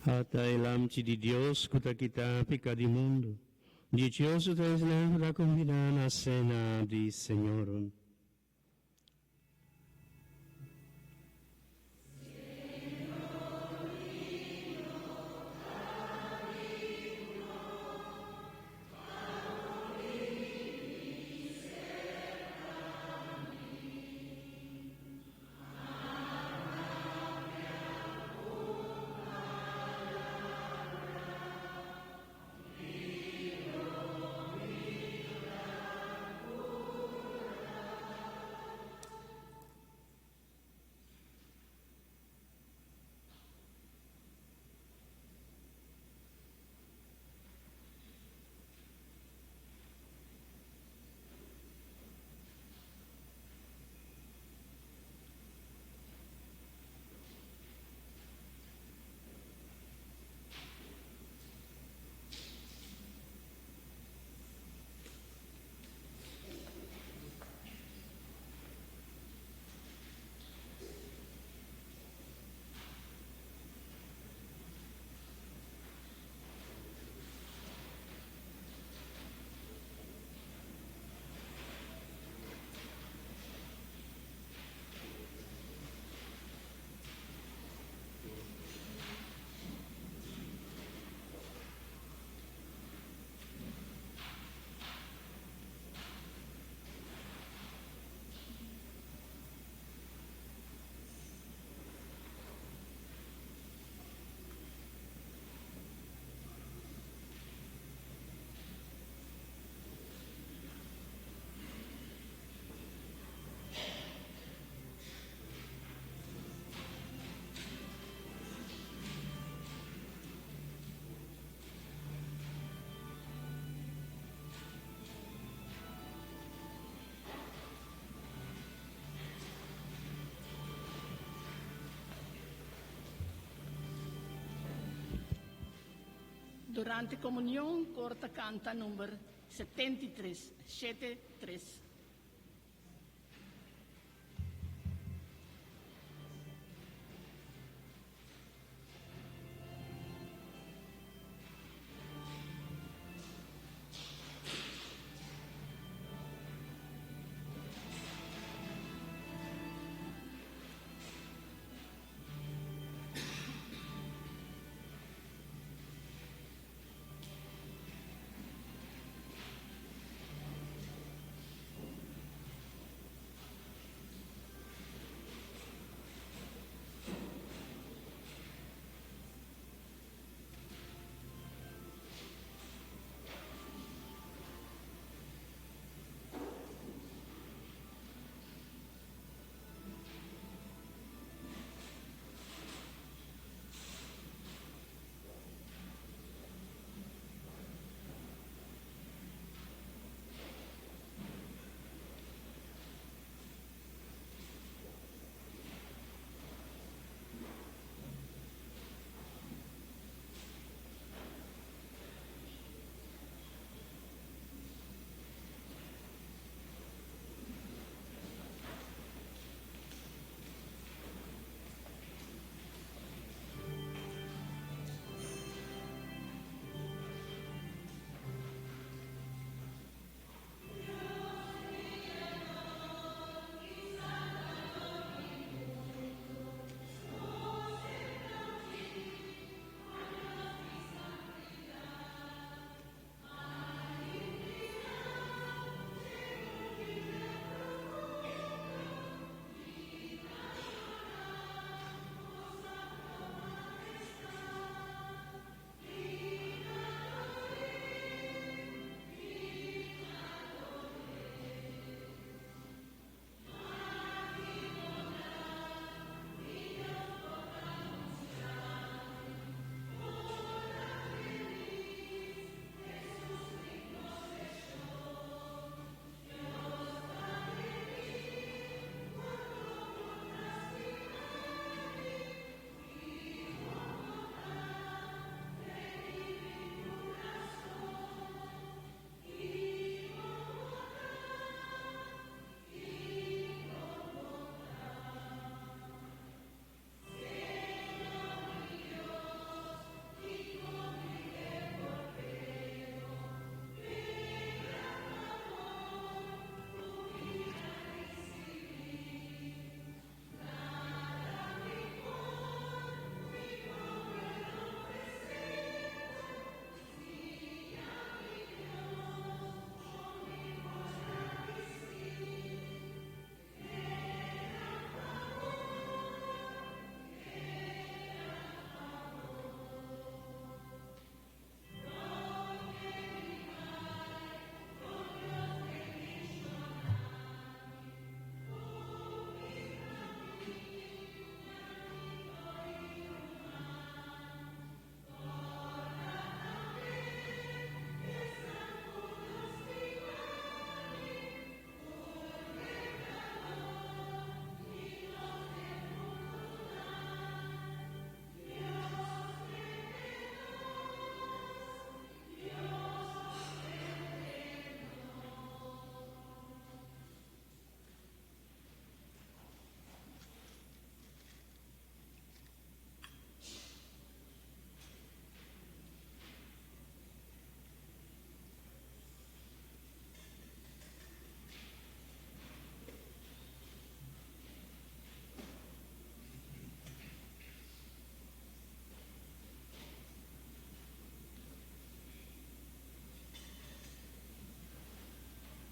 Ata e Lamchi di Dios ku ta kita piká di mundu. Dichoso ta esnan ku ta kombidá na sena di Señor. Durante komunion, kor ta kanta number 73, 73.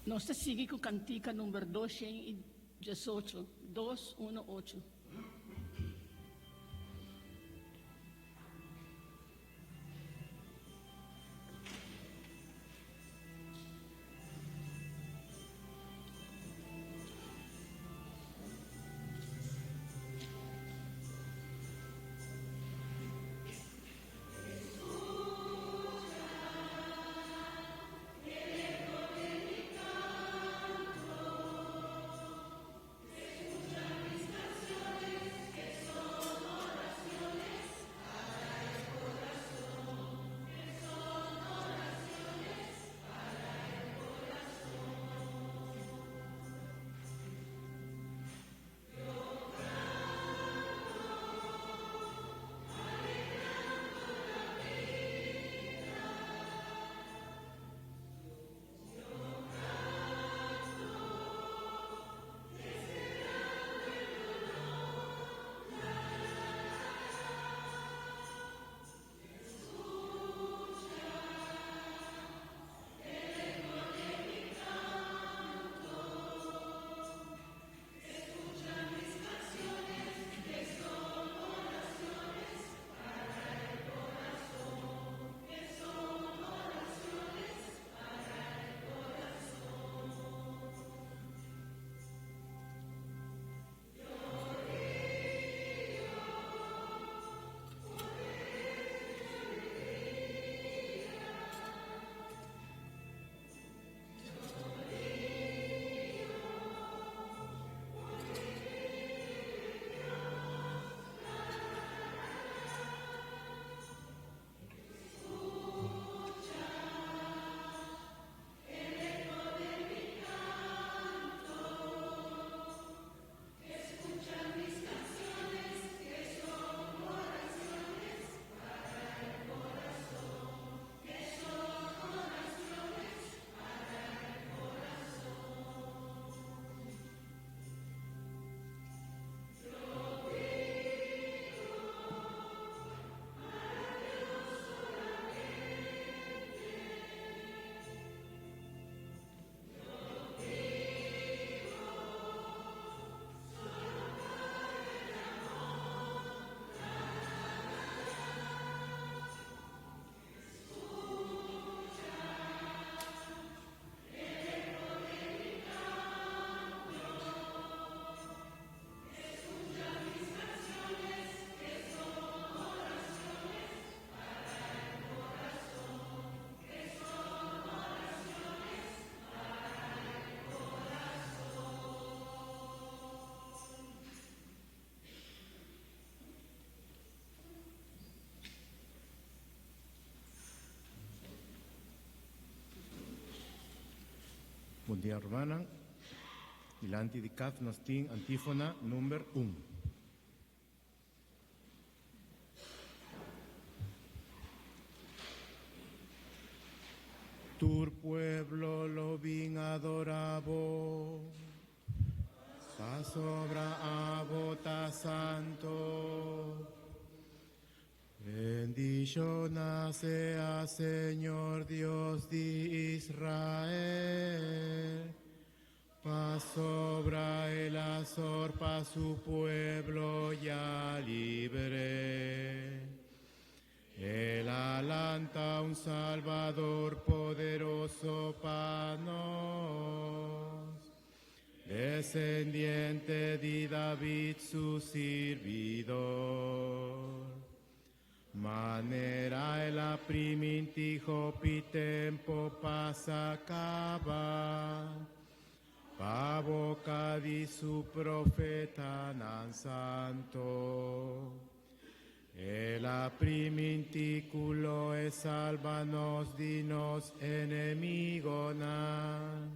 Nos ta sigui ku kantika number 218, 218. Bon dia, rumannan. Dilanti di kaf nos tin antífona number 1. Tur pueblo lo bin adorá bo, pasobra abo ta santo. Bendishoná sea Señor Dios di Israel, pasobra el a sòru pa su pueblo i a libr'é. El a lanta un Salbador poderoso pa nos, desendiente di David su sirbidó. Manera el a primintí hopi tempu pasá kaba, pa boka di su profetanan santo. El a primintí ku lo e salba nos di nos enemigunan,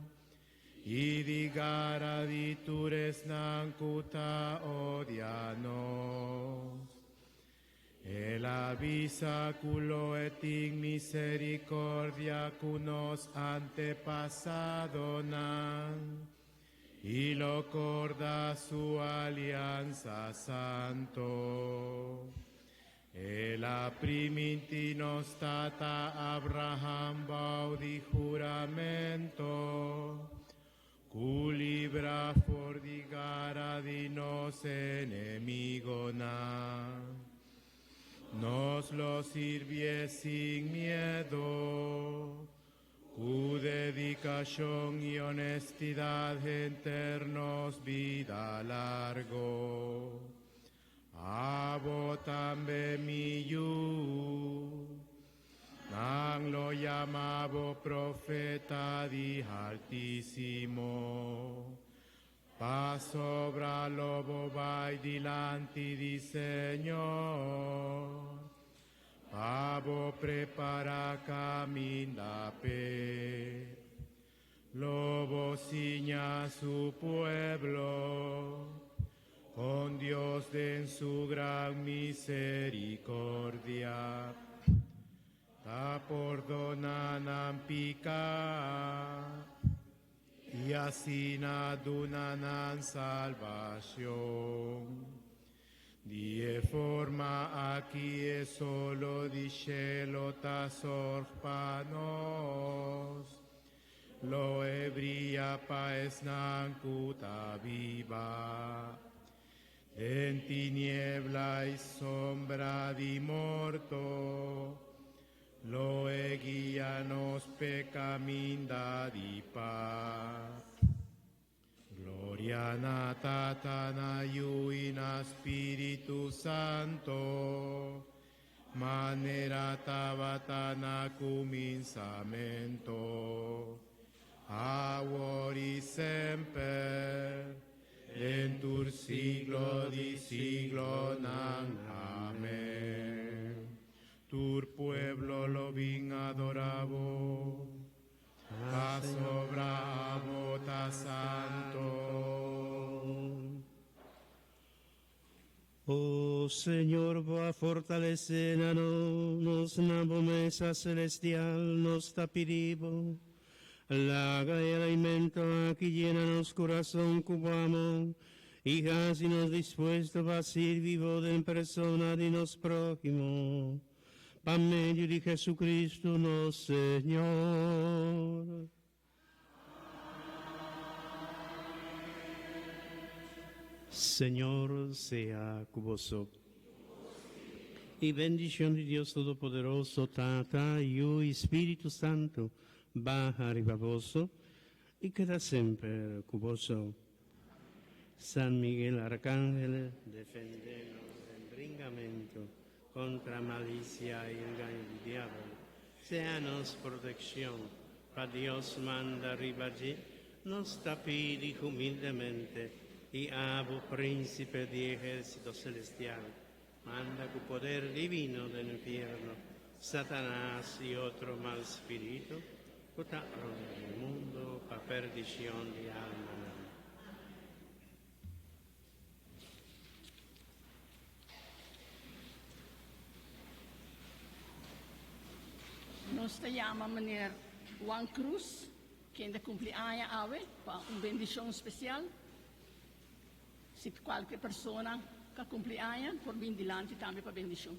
i di gara di tur esnan ku ta odia nos. El a bisa ku lo e tin miserikòrdia ku nos antepasadonan, i lo kòrda su aliansa santo. El a primintí nos tata Abraham bou di huramento. Ku libra for di gara di nos enemigonan. Nos lo sirbié sin miedo, ku dedikashon i honestidat henter nos bida largu. Abo tambe mi yu, nan lo yama bo profeta di Altísimo. Pasobra lo bo bai dilanti di Señor. Pa bo prepará kaminda p'e. Lo bo siña su pueblo. Kon Dios den su gran miserikordia. Ta pordoná nan piká. I asina duna nan salbashon. Di e forma aki e solo di shelu ta sòru pa nos. Lo e bria pa esnan ku ta biba. Den tiniebla i sombra di morto, lo e guia nos p'e kaminda di pas. Gloria na Tata, na Yu i na Spiritu Santu, manera tabata na kuminsamentu, awor i semper, den tur siglo di siglonan. Amèn. Tur pueblo lo bin adorá bo, pasobra abo ta santu. O Señor, bo a fortalesé nos na bo mesa selestial, nos ta pidi bo. Laga e alimento aki yena nos kurason ku bo amor i hasi nos dispuesto pa sirbi bo den persona di nos próhimo. Pa medio di Jesucristo nos Señor. Señor sea ku boso. I bendishon di Dios Todopoderoso, Tata, Yu i Spiritu Santu, baha riba boso i keda semper ku boso. San Miguel Arcángel, defendé nos den bringamentu kontra malisia i engaño di diabel. Sea nos protekshon, pa Dios manda riba dje, nos ta pidi humildemente, i abo, prínsipe di ehérsito selestial, manda ku poder divino den infierno Satanas i otro mal spiritu ku ta rònt den mundu pa perdishon di almanan. Nos ta yama meneer Juan Cruz, kende a kumpli aña awe, pa un bendishon spesial. Si kualke persona ka kumpli aña, por bin dilanti tambe pa bendishon.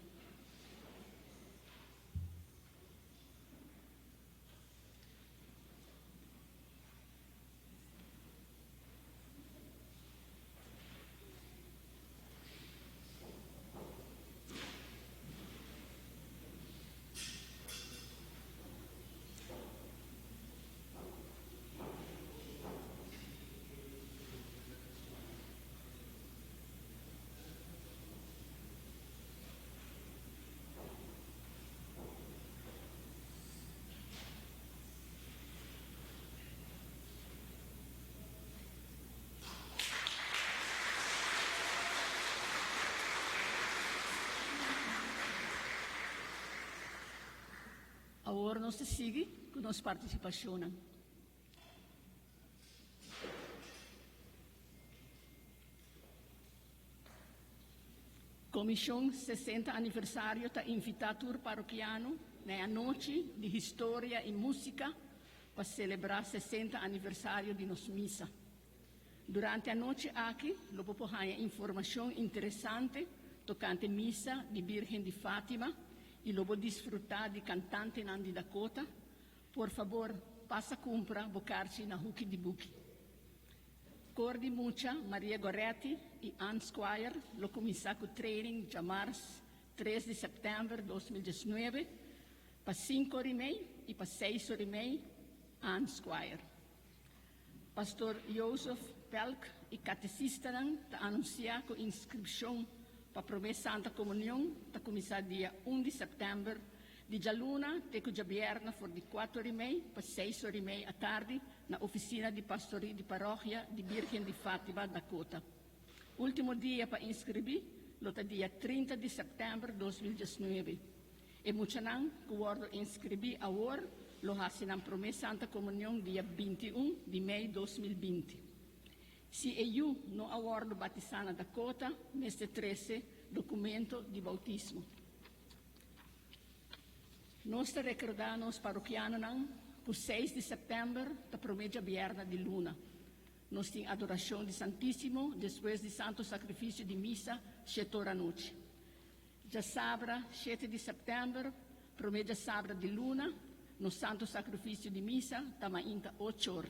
Awor nos ta sigui ku nos partisipashonnan. Komishon 60 Aniversario ta invitá tur parokiano na e anochi di historia i músika pa selebrá 60 aniversario di nos misa. Durante anochi aki lo bo por haña informashon interesante tokante misa di Birgen di Fátima i lo bo disfrutá di kantantenan di Dakota. Por fabor pasa kumpra bo karchi na Huki di Buki. Kor di mucha Maria Goretti i Ann Squire lo kuminsá ku training djamars 3 di sèptèmber 2019 pa 5 or i mei i pa 6 or i mei Ann Squire. Pastor Joseph Pelk i katesistanan ta anunsiá ku inskripshon pa Promé Santa Komunion ta kuminsá dia 1 di sèptèmber di djaluna te ku djabièrnè for di 4 or i mei pa 6 or i mei atardi na ofisina di pastorí di Parokia di Birgen di Fátima, Dakota. Último dia pa inskribí lo ta dia 30 di sèptèmber 2019. E muchanan ku wòrdu inskribí awor lo hasi nan Promé Santa Komunion dia 21 di mei 2020. Si e yu no a wòrdu batisá na Dakota, mester trese dokumento di boutismo. Nos ta rekordá nos parokianonan ku 6 di sèptèmber ta promé djabièrnè di luna. Nos tin adorashon di Santísimo despues di Santo Sakrifisio di Misa 7 or anochi. Djasabra 7 di sèptèmber, promé djasabra di luna, nos Santo Sakrifisio di Misa ta mainta 8 or,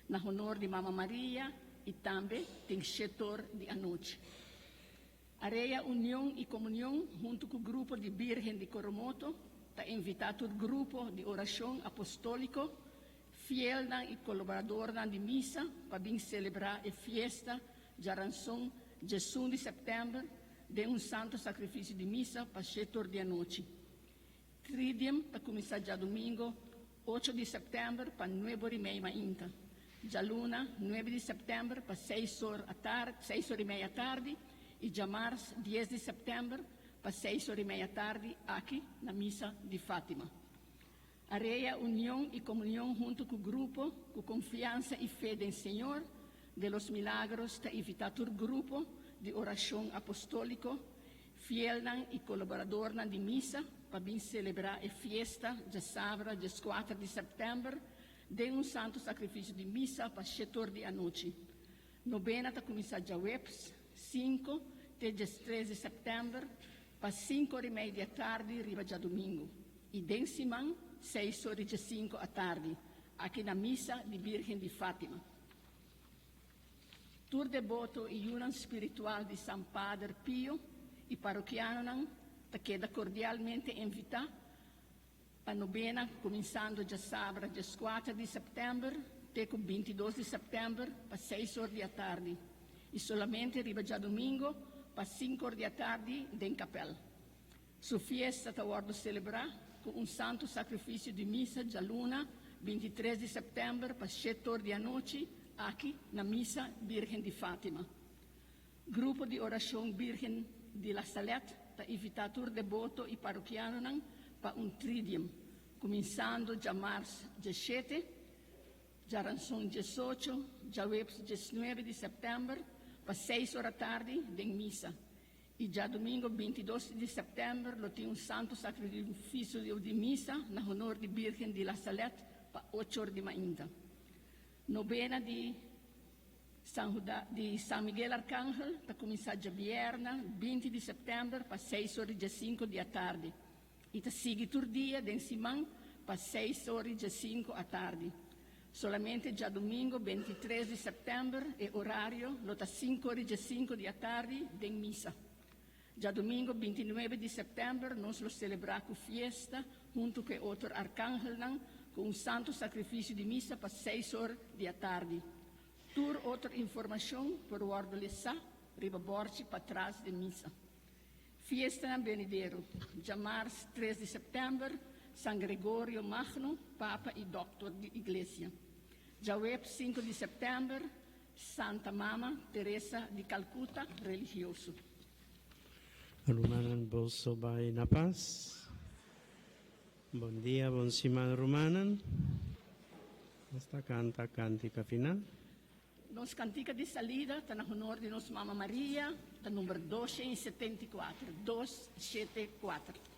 na honor di Mama Maria i tambe tin 7 or di anochi. Area Union i Komunion huntu ku grupo di Birgen di Coromoto ta invitá tur grupo di orashon apostóliko, fielnan i kolaboradornan di misa pa bin selebrá e fiesta djaranson 11 di sèptèmber den un Santo Sakrifisio di Misa pa 7 or di anochi. Tridium ta kuminsá djadumingu 8 di sèptèmber pa 9 or i mei mainta. Djaluna 9 di sèptèmber pa 6 or atardi, 6 or i mei atardi i djamars 10 di sèptèmber pa 6 or i mei atardi aki na Misa di Fátima. Area Union i Komunion huntu ku grupo ku konfiansa i fe den Señor de los Milagros ta invitá tur grupo di orashon apostóliko, fielnan i kolaboradornan di misa pa bin selebrá e fiesta djasabra 14 di sèptèmber den un Santo Sakrifisio di Misa pa 7 or di anochi. Nobena ta kuminsá djaweps 5 te 13 di sèptèmber pa 5 or i mei di atardi riba djadumingu i den siman 6 or i 5 atardi aki na Misa di Birgen di Fátima. Tur deboto i yunan spiritual di San Pader Pio i parokianonan ta keda kordialmente invitá pa nobena kuminsando djasabra 14 di sèptèmber te ku 22 di sèptèmber pa 6 or di atardi i solamente riba djadumingu pa 5 or di atardi den kapèl. Su fiesta ta wòrdu selebrá ku un Santo Sakrifisio di Misa djaluna 23 di sèptèmber pa 7 or di anochi aki na Misa Birgen di Fátima. Grupo di orashon Birgen di La Salette ta invitá tur deboto i parokianonan pa un tridium, kuminsando djamars 17, djaranson 18, djaweps 19 di sèptèmber pa 6 or atardi den misa. I djadumingu 22 di sèptèmber lo tin un Santo Sakrifisio di Misa na honor di Birgen di La Salette pa 8 or di mainta. Nobena di San Juda, di San Miguel Arcángel ta kuminsá djabièrnè 20 di sèptèmber pa 6 or i 5 di atardi i ta sigui tur dia den siman pa 6 or i 5 atardi. Solamente djadumingu 23 di sèptèmber e orario lo ta 5 or i 5 di atardi den misa. Djadumingu 29 di sèptèmber nos lo selebrá ku fiesta huntu ku e otro arkángelnan ku un Santo Sakrifisio di Misa pa 6 or di atardi. Tur otro informashon por wòrdu lesá riba bòrchi patras di misa. Fiestanan benidero: djamars 3 di sèptèmber, San Gregorio Magno, Papa i Dòktor di Iglesia. Djaweps 5 di sèptèmber, Santa Mama Teresa di Calcuta, religioso. Rumannan, boso bai na pas. Bon dia, bon siman, rumannan. Nos ta kanta kantika final. Nos kantika di salida ta na honor di nos Mama Maria, ta number 274, 274.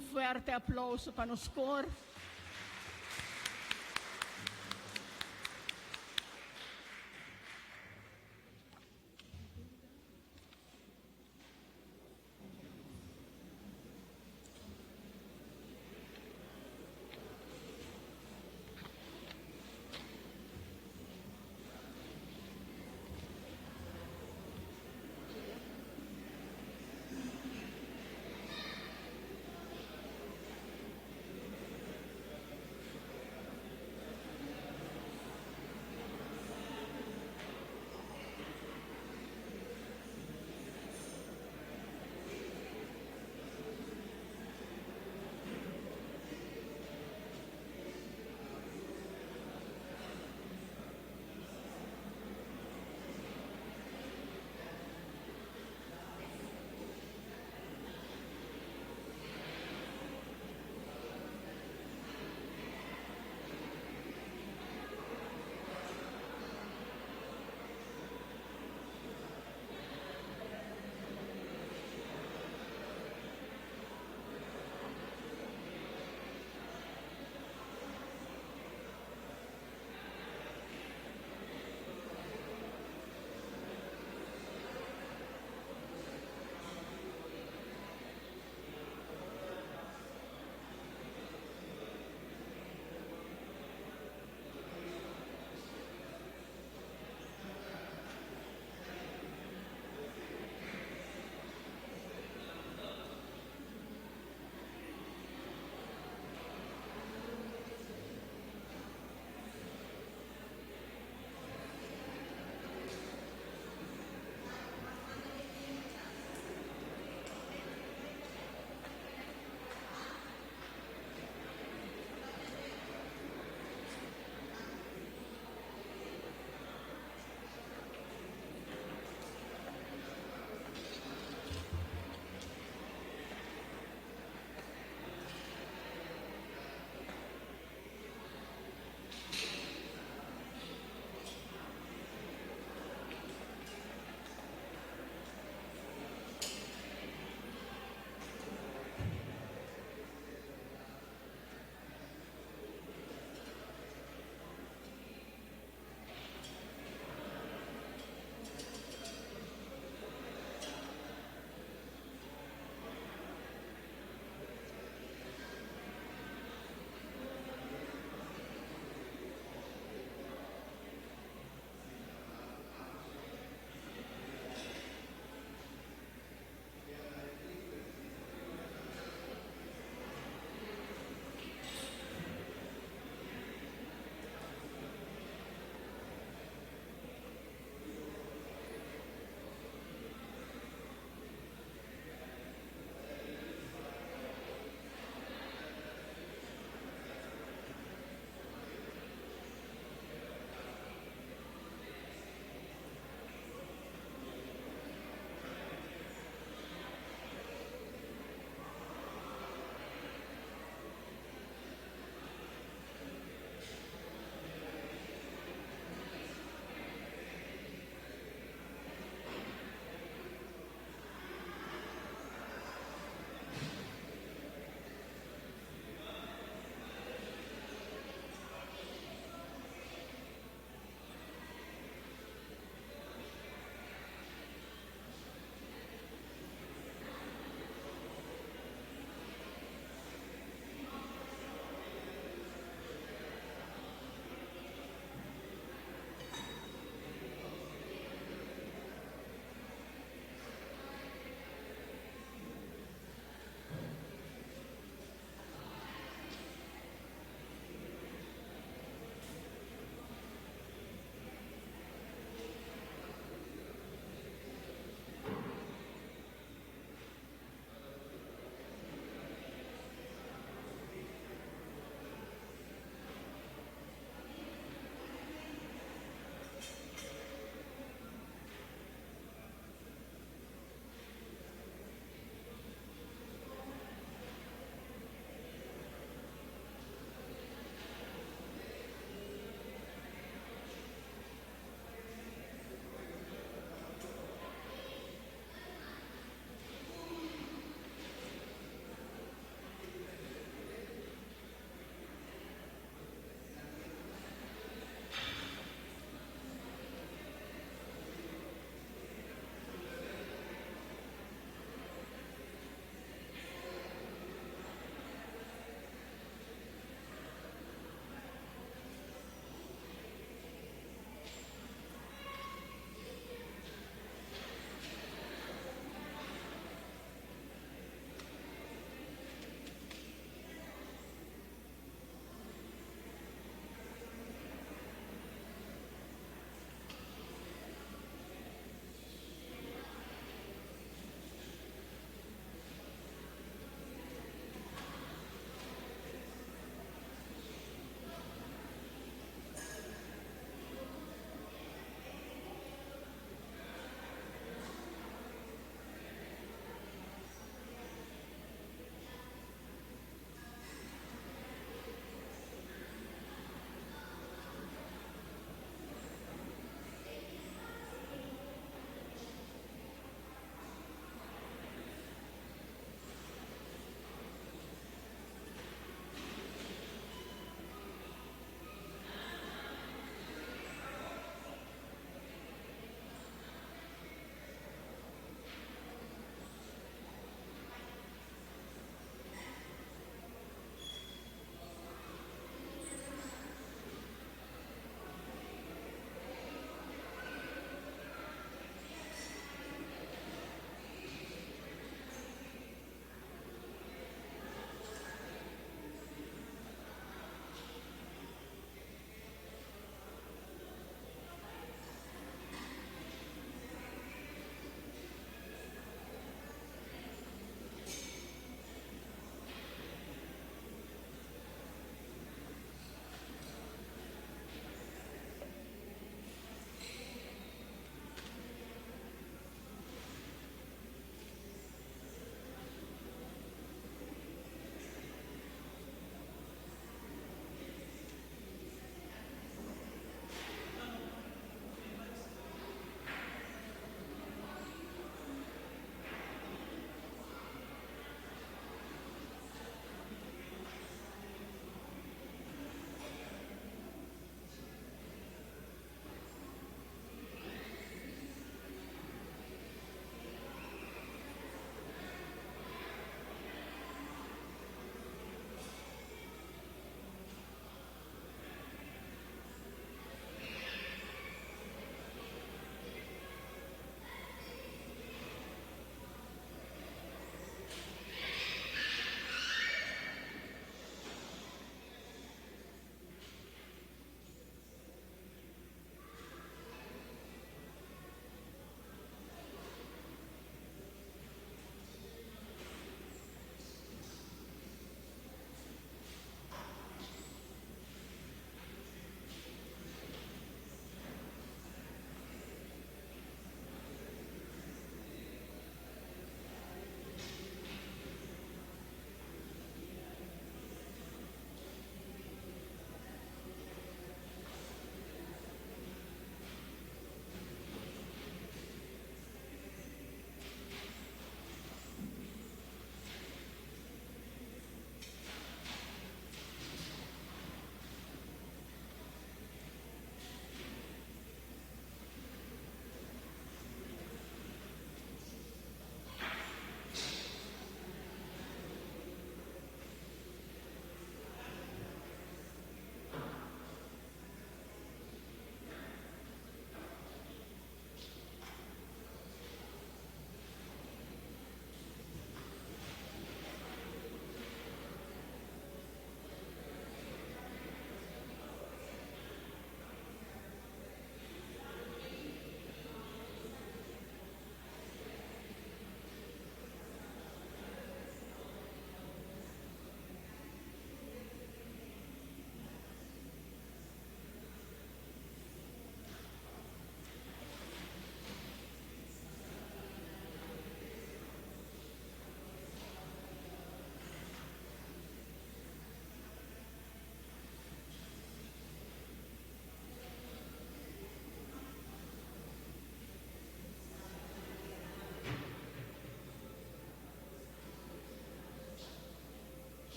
Un fuerte aplouso pa nos kor.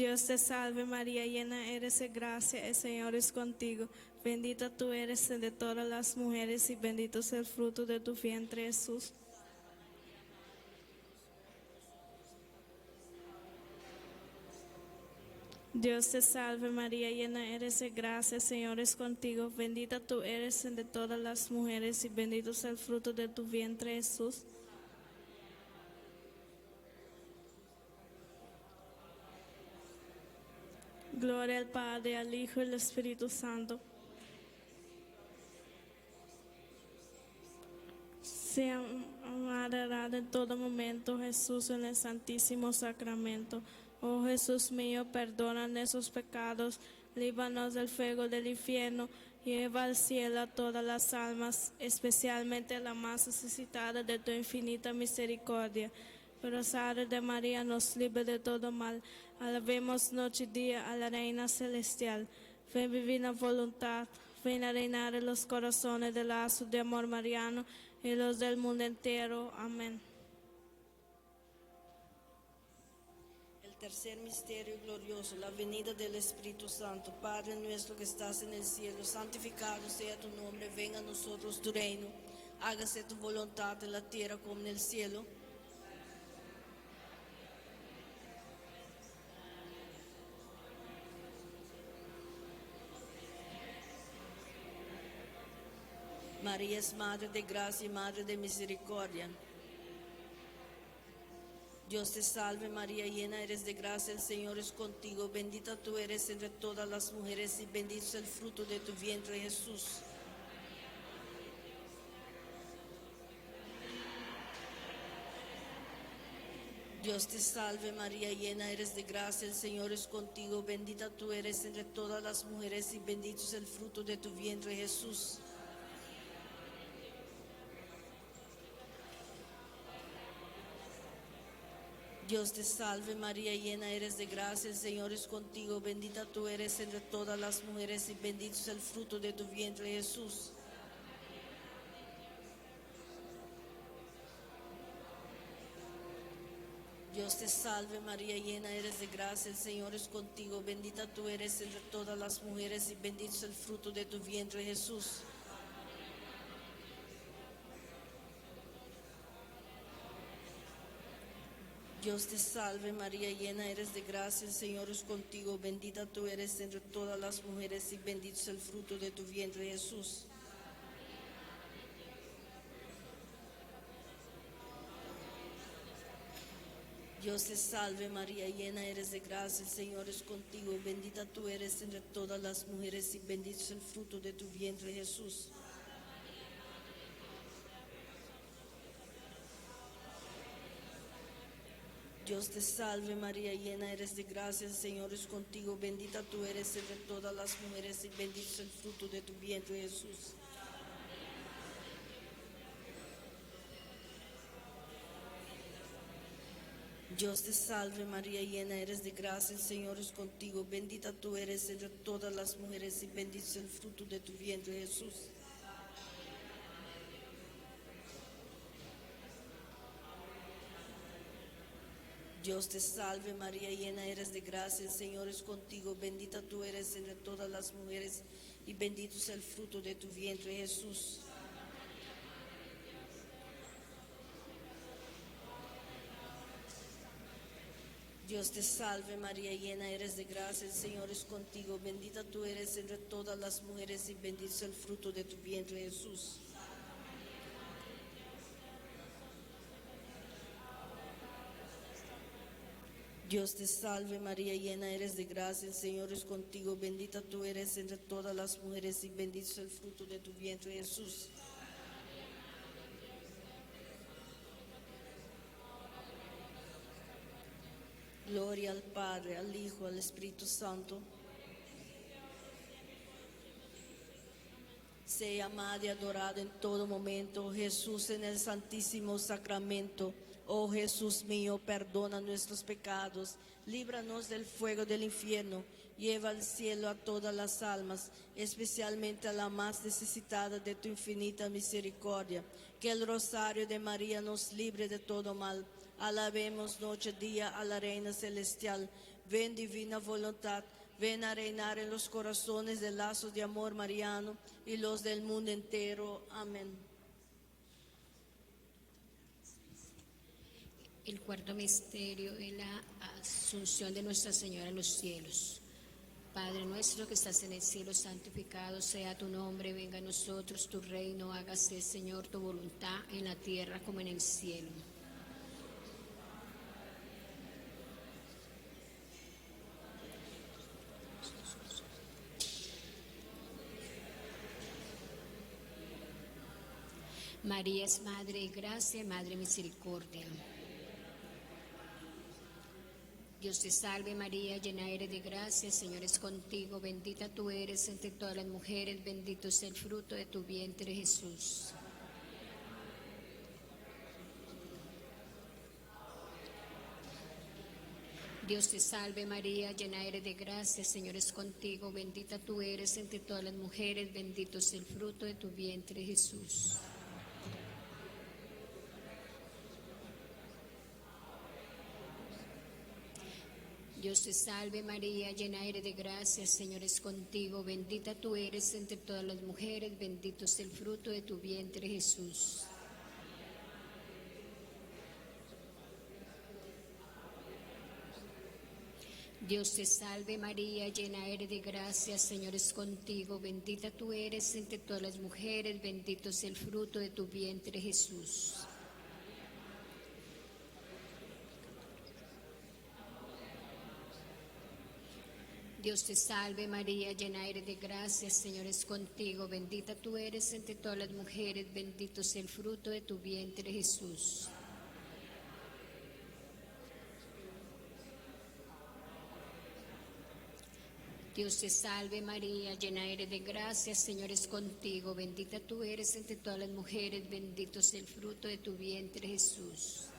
Dios te salve María, llena eres de gracia, el Señor es contigo. Bendita tú eres entre todas las mujeres y bendito es el fruto de tu vientre Jesús. Dios te salve María, llena eres de gracia, el Señor es contigo. Bendita tú eres entre todas las mujeres y bendito es el fruto de tu vientre Jesús. Gloria al Padre, al Hijo y al Espíritu Santo. Sea amada en todo momento Jesús en el Santísimo Sacramento. Oh Jesús mío, perdona nuestros pecados, líbranos del fuego del infierno, lleva al cielo a todas las almas, especialmente a la más necesitada de tu infinita misericordia. Rosario de María nos libre de todo mal. Alabemos noche y día a la Reina Celestial. Ven divina voluntad, ven a reinar en los corazones del lazo de amor mariano y los del mundo entero. Amén. El tercer misterio glorioso, la venida del Espíritu Santo. Padre nuestro que estás en el cielo, santificado sea tu nombre, venga a nosotros tu reino. Hágase tu voluntad en la tierra como en el cielo. María es Madre de Gracia y Madre de Misericordia. Dios te salve María, llena eres de gracia, el Señor es contigo, bendita tú eres entre todas las mujeres y bendito es el fruto de tu vientre Jesús. Dios te salve María, llena eres de gracia, el Señor es contigo, bendita tú eres entre todas las mujeres y bendito es el fruto de tu vientre Jesús. Dios te salve María, llena eres de gracia, el Señor es contigo, bendita tú eres entre todas las mujeres y bendito es el fruto de tu vientre Jesús. Dios te salve María, llena eres de gracia, el Señor es contigo, bendita tú eres entre todas las mujeres y bendito es el fruto de tu vientre Jesús. Dios te salve María, llena eres de gracia, el Señor es contigo, bendita tú eres entre todas las mujeres y bendito es el fruto de tu vientre Jesús. Dios te salve María, llena eres de gracia, el Señor es contigo, bendita tú eres entre todas las mujeres y bendito es el fruto de tu vientre Jesús. Dios te salve María, llena eres de gracia, el Señor es contigo, bendita tú eres entre todas las mujeres y bendito es el fruto de tu vientre Jesús. Dios te salve María, llena eres de gracia, el Señor es contigo, bendita tú eres entre todas las mujeres y bendito es el fruto de tu vientre Jesús. Dios te salve María, llena eres de gracia, el Señor es contigo, bendita tú eres entre todas las mujeres y bendito es el fruto de tu vientre Jesús. Dios te salve María, llena eres de gracia, el Señor es contigo, bendita tú eres entre todas las mujeres y bendito es el fruto de tu vientre Jesús. Dios te salve María, llena eres de gracia, el Señor es contigo, bendita tú eres entre todas las mujeres y bendito es el fruto de tu vientre Jesús. Gloria al Padre, al Hijo, al Espíritu Santo. Sea amado y adorado en todo momento, Jesús en el Santísimo Sacramento. Oh Jesús mío, perdona nuestros pecados, líbranos del fuego del infierno, lleva al cielo a todas las almas, especialmente a la más necesitada de tu infinita misericordia. Que el rosario de María nos libre de todo mal. Alabemos noche y día a la Reina Celestial. Ven divina voluntad, ven a reinar en los corazones de lazos de amor mariano y los del mundo entero. Amén. El cuarto misterio es la asunción de Nuestra Señora a los cielos. Padre nuestro que estás en el cielo, santificado sea tu nombre, venga a nosotros tu reino, hágase Señor tu voluntad en la tierra como en el cielo. María es Madre de Gracia y Madre de Misericordia. Dios te salve María, llena eres de gracia, el Señor es contigo, bendita tú eres entre todas las mujeres, bendito es el fruto de tu vientre Jesús. Dios te salve María, llena eres de gracia, el Señor es contigo, bendita tú eres entre todas las mujeres, bendito es el fruto de tu vientre Jesús. Dios te salve María, llena eres de gracia, el Señor es contigo, bendita tú eres entre todas las mujeres, bendito es el fruto de tu vientre Jesús. Dios te salve María, llena eres de gracia, el Señor es contigo, bendita tú eres entre todas las mujeres, bendito es el fruto de tu vientre Jesús. Dios te salve María, llena eres de gracia, el Señor es contigo, bendita tú eres entre todas las mujeres, bendito es el fruto de tu vientre Jesús. Dios te salve María, llena eres de gracia, el Señor es contigo, bendita tú eres entre todas las mujeres, bendito es el fruto de tu vientre Jesús.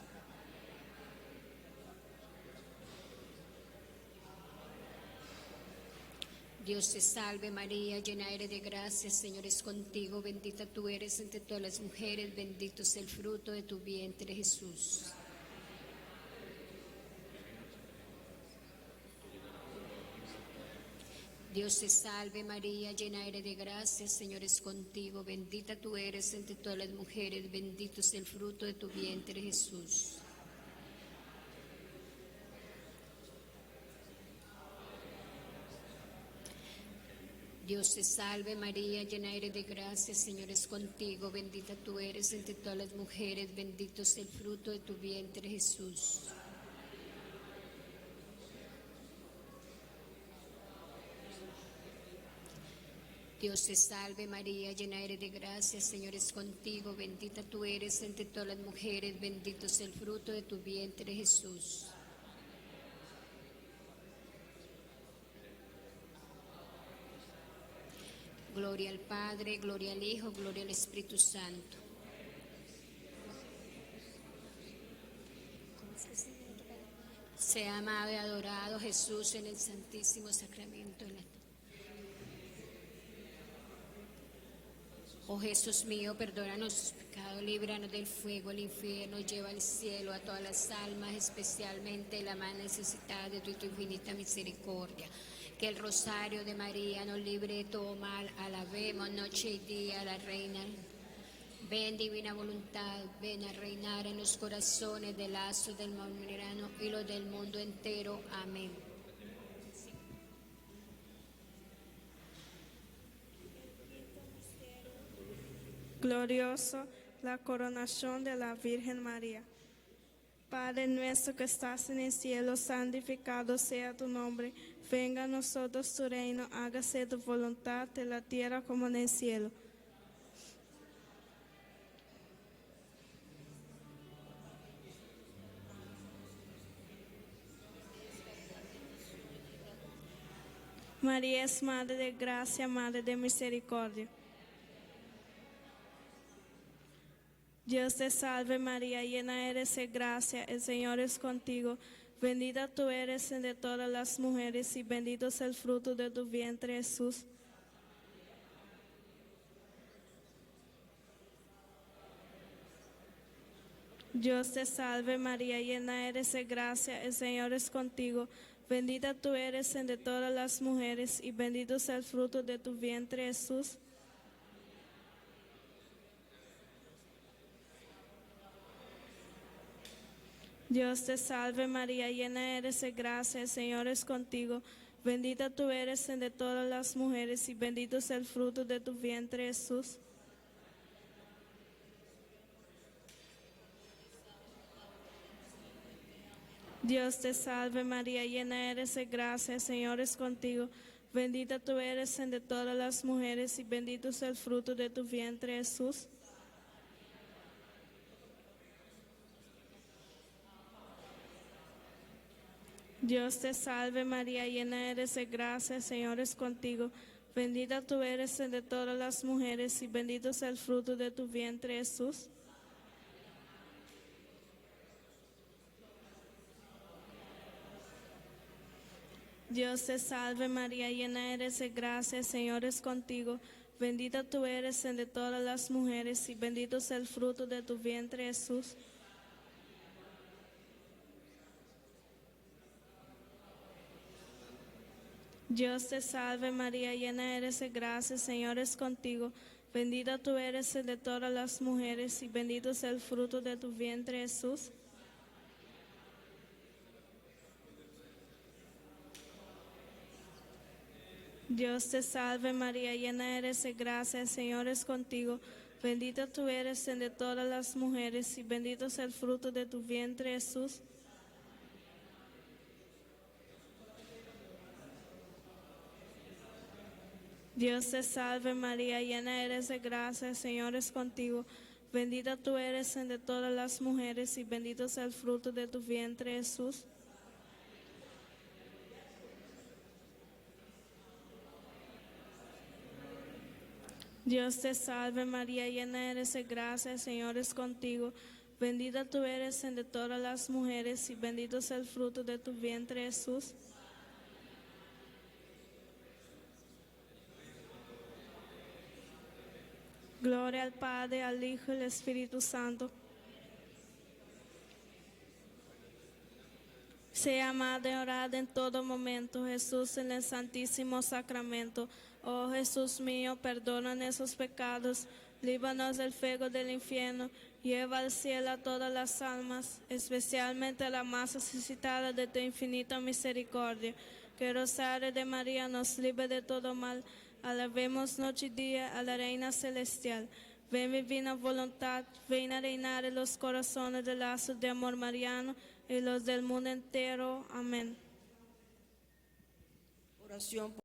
Dios te salve María, llena eres de gracia, el Señor es contigo, bendita tú eres entre todas las mujeres, bendito es el fruto de tu vientre Jesús. Dios te salve María, llena eres de gracia, el Señor es contigo, bendita tú eres entre todas las mujeres, bendito es el fruto de tu vientre Jesús. Dios te salve María, llena eres de gracia, el Señor es contigo, bendita tú eres entre todas las mujeres, bendito es el fruto de tu vientre Jesús. Dios te salve María, llena eres de gracia, el Señor es contigo, bendita tú eres entre todas las mujeres, bendito es el fruto de tu vientre Jesús. Gloria al Padre, gloria al Hijo, gloria al Espíritu Santo. Sea amado y adorado Jesús en el Santísimo Sacramento de la Oh Jesús mío, perdona nuestros pecados, líbranos del fuego, el infierno, lleva al cielo a todas las almas, especialmente la más necesitada de tu infinita misericordia. Que el rosario de María nos libre de todo mal, alabemos noche y día a la Reina. Ven divina voluntad, ven a reinar en los corazones del lazo del Mamirano y los del mundo entero. Amén. Glorioso la coronación de la Virgen María. Padre nuestro que estás en el cielo, santificado sea tu nombre. Venga a nosotros tu reino, hágase tu voluntad en la tierra como en el cielo. María es Madre de Gracia, Madre de Misericordia. Dios te salve María, llena eres de gracia, el Señor es contigo. Bendita tú eres entre todas las mujeres y bendito es el fruto de tu vientre Jesús. Dios te salve María, llena eres de gracia, el Señor es contigo. Bendita tú eres entre todas las mujeres y bendito sea el fruto de tu vientre, Jesús. Dios te salve María, llena eres de gracia, el Señor es contigo. Bendita tú eres entre todas las mujeres y bendito es el fruto de tu vientre, Jesús. Dios te salve María, llena eres de gracia, el Señor es contigo. Bendita tú eres entre todas las mujeres y bendito es el fruto de tu vientre, Jesús. Dios te salve María, llena eres de gracia, el Señor es contigo. Bendita tú eres entre todas las mujeres y bendito es el fruto de tu vientre, Jesús. Dios te salve María, llena eres de gracia, el Señor es contigo. Bendita tú eres entre todas las mujeres y bendito es el fruto de tu vientre, Jesús. Dios te salve María, llena eres de gracia, el Señor es contigo. Bendita tú eres entre todas las mujeres y bendito es el fruto de tu vientre, Jesús. Dios te salve María, llena eres de gracia, el Señor es contigo. Bendita tú eres entre todas las mujeres y bendito es el fruto de tu vientre, Jesús. Dios te salve María, llena eres de gracia, el Señor es contigo. Bendita tú eres entre todas las mujeres y bendito es el fruto de tu vientre, Jesús. Dios te salve María, llena eres de gracia, el Señor es contigo. Bendita tú eres entre todas las mujeres y bendito es el fruto de tu vientre, Jesús. Gloria al Padre, al Hijo y al Espíritu Santo. Sea amado y orado en todo momento, Jesús en el Santísimo Sacramento. Oh Jesús mío, perdona nuestros pecados, líbranos del fuego del infierno, lleva al cielo a todas las almas, especialmente a la más necesitada de tu infinita misericordia. Que el Rosario de María nos libre de todo mal. Alabemos noche y día a la Reina Celestial. Ven divina voluntad, ven a reinar en los corazones del lazo de amor mariano y los del mundo entero. Amén. Oración.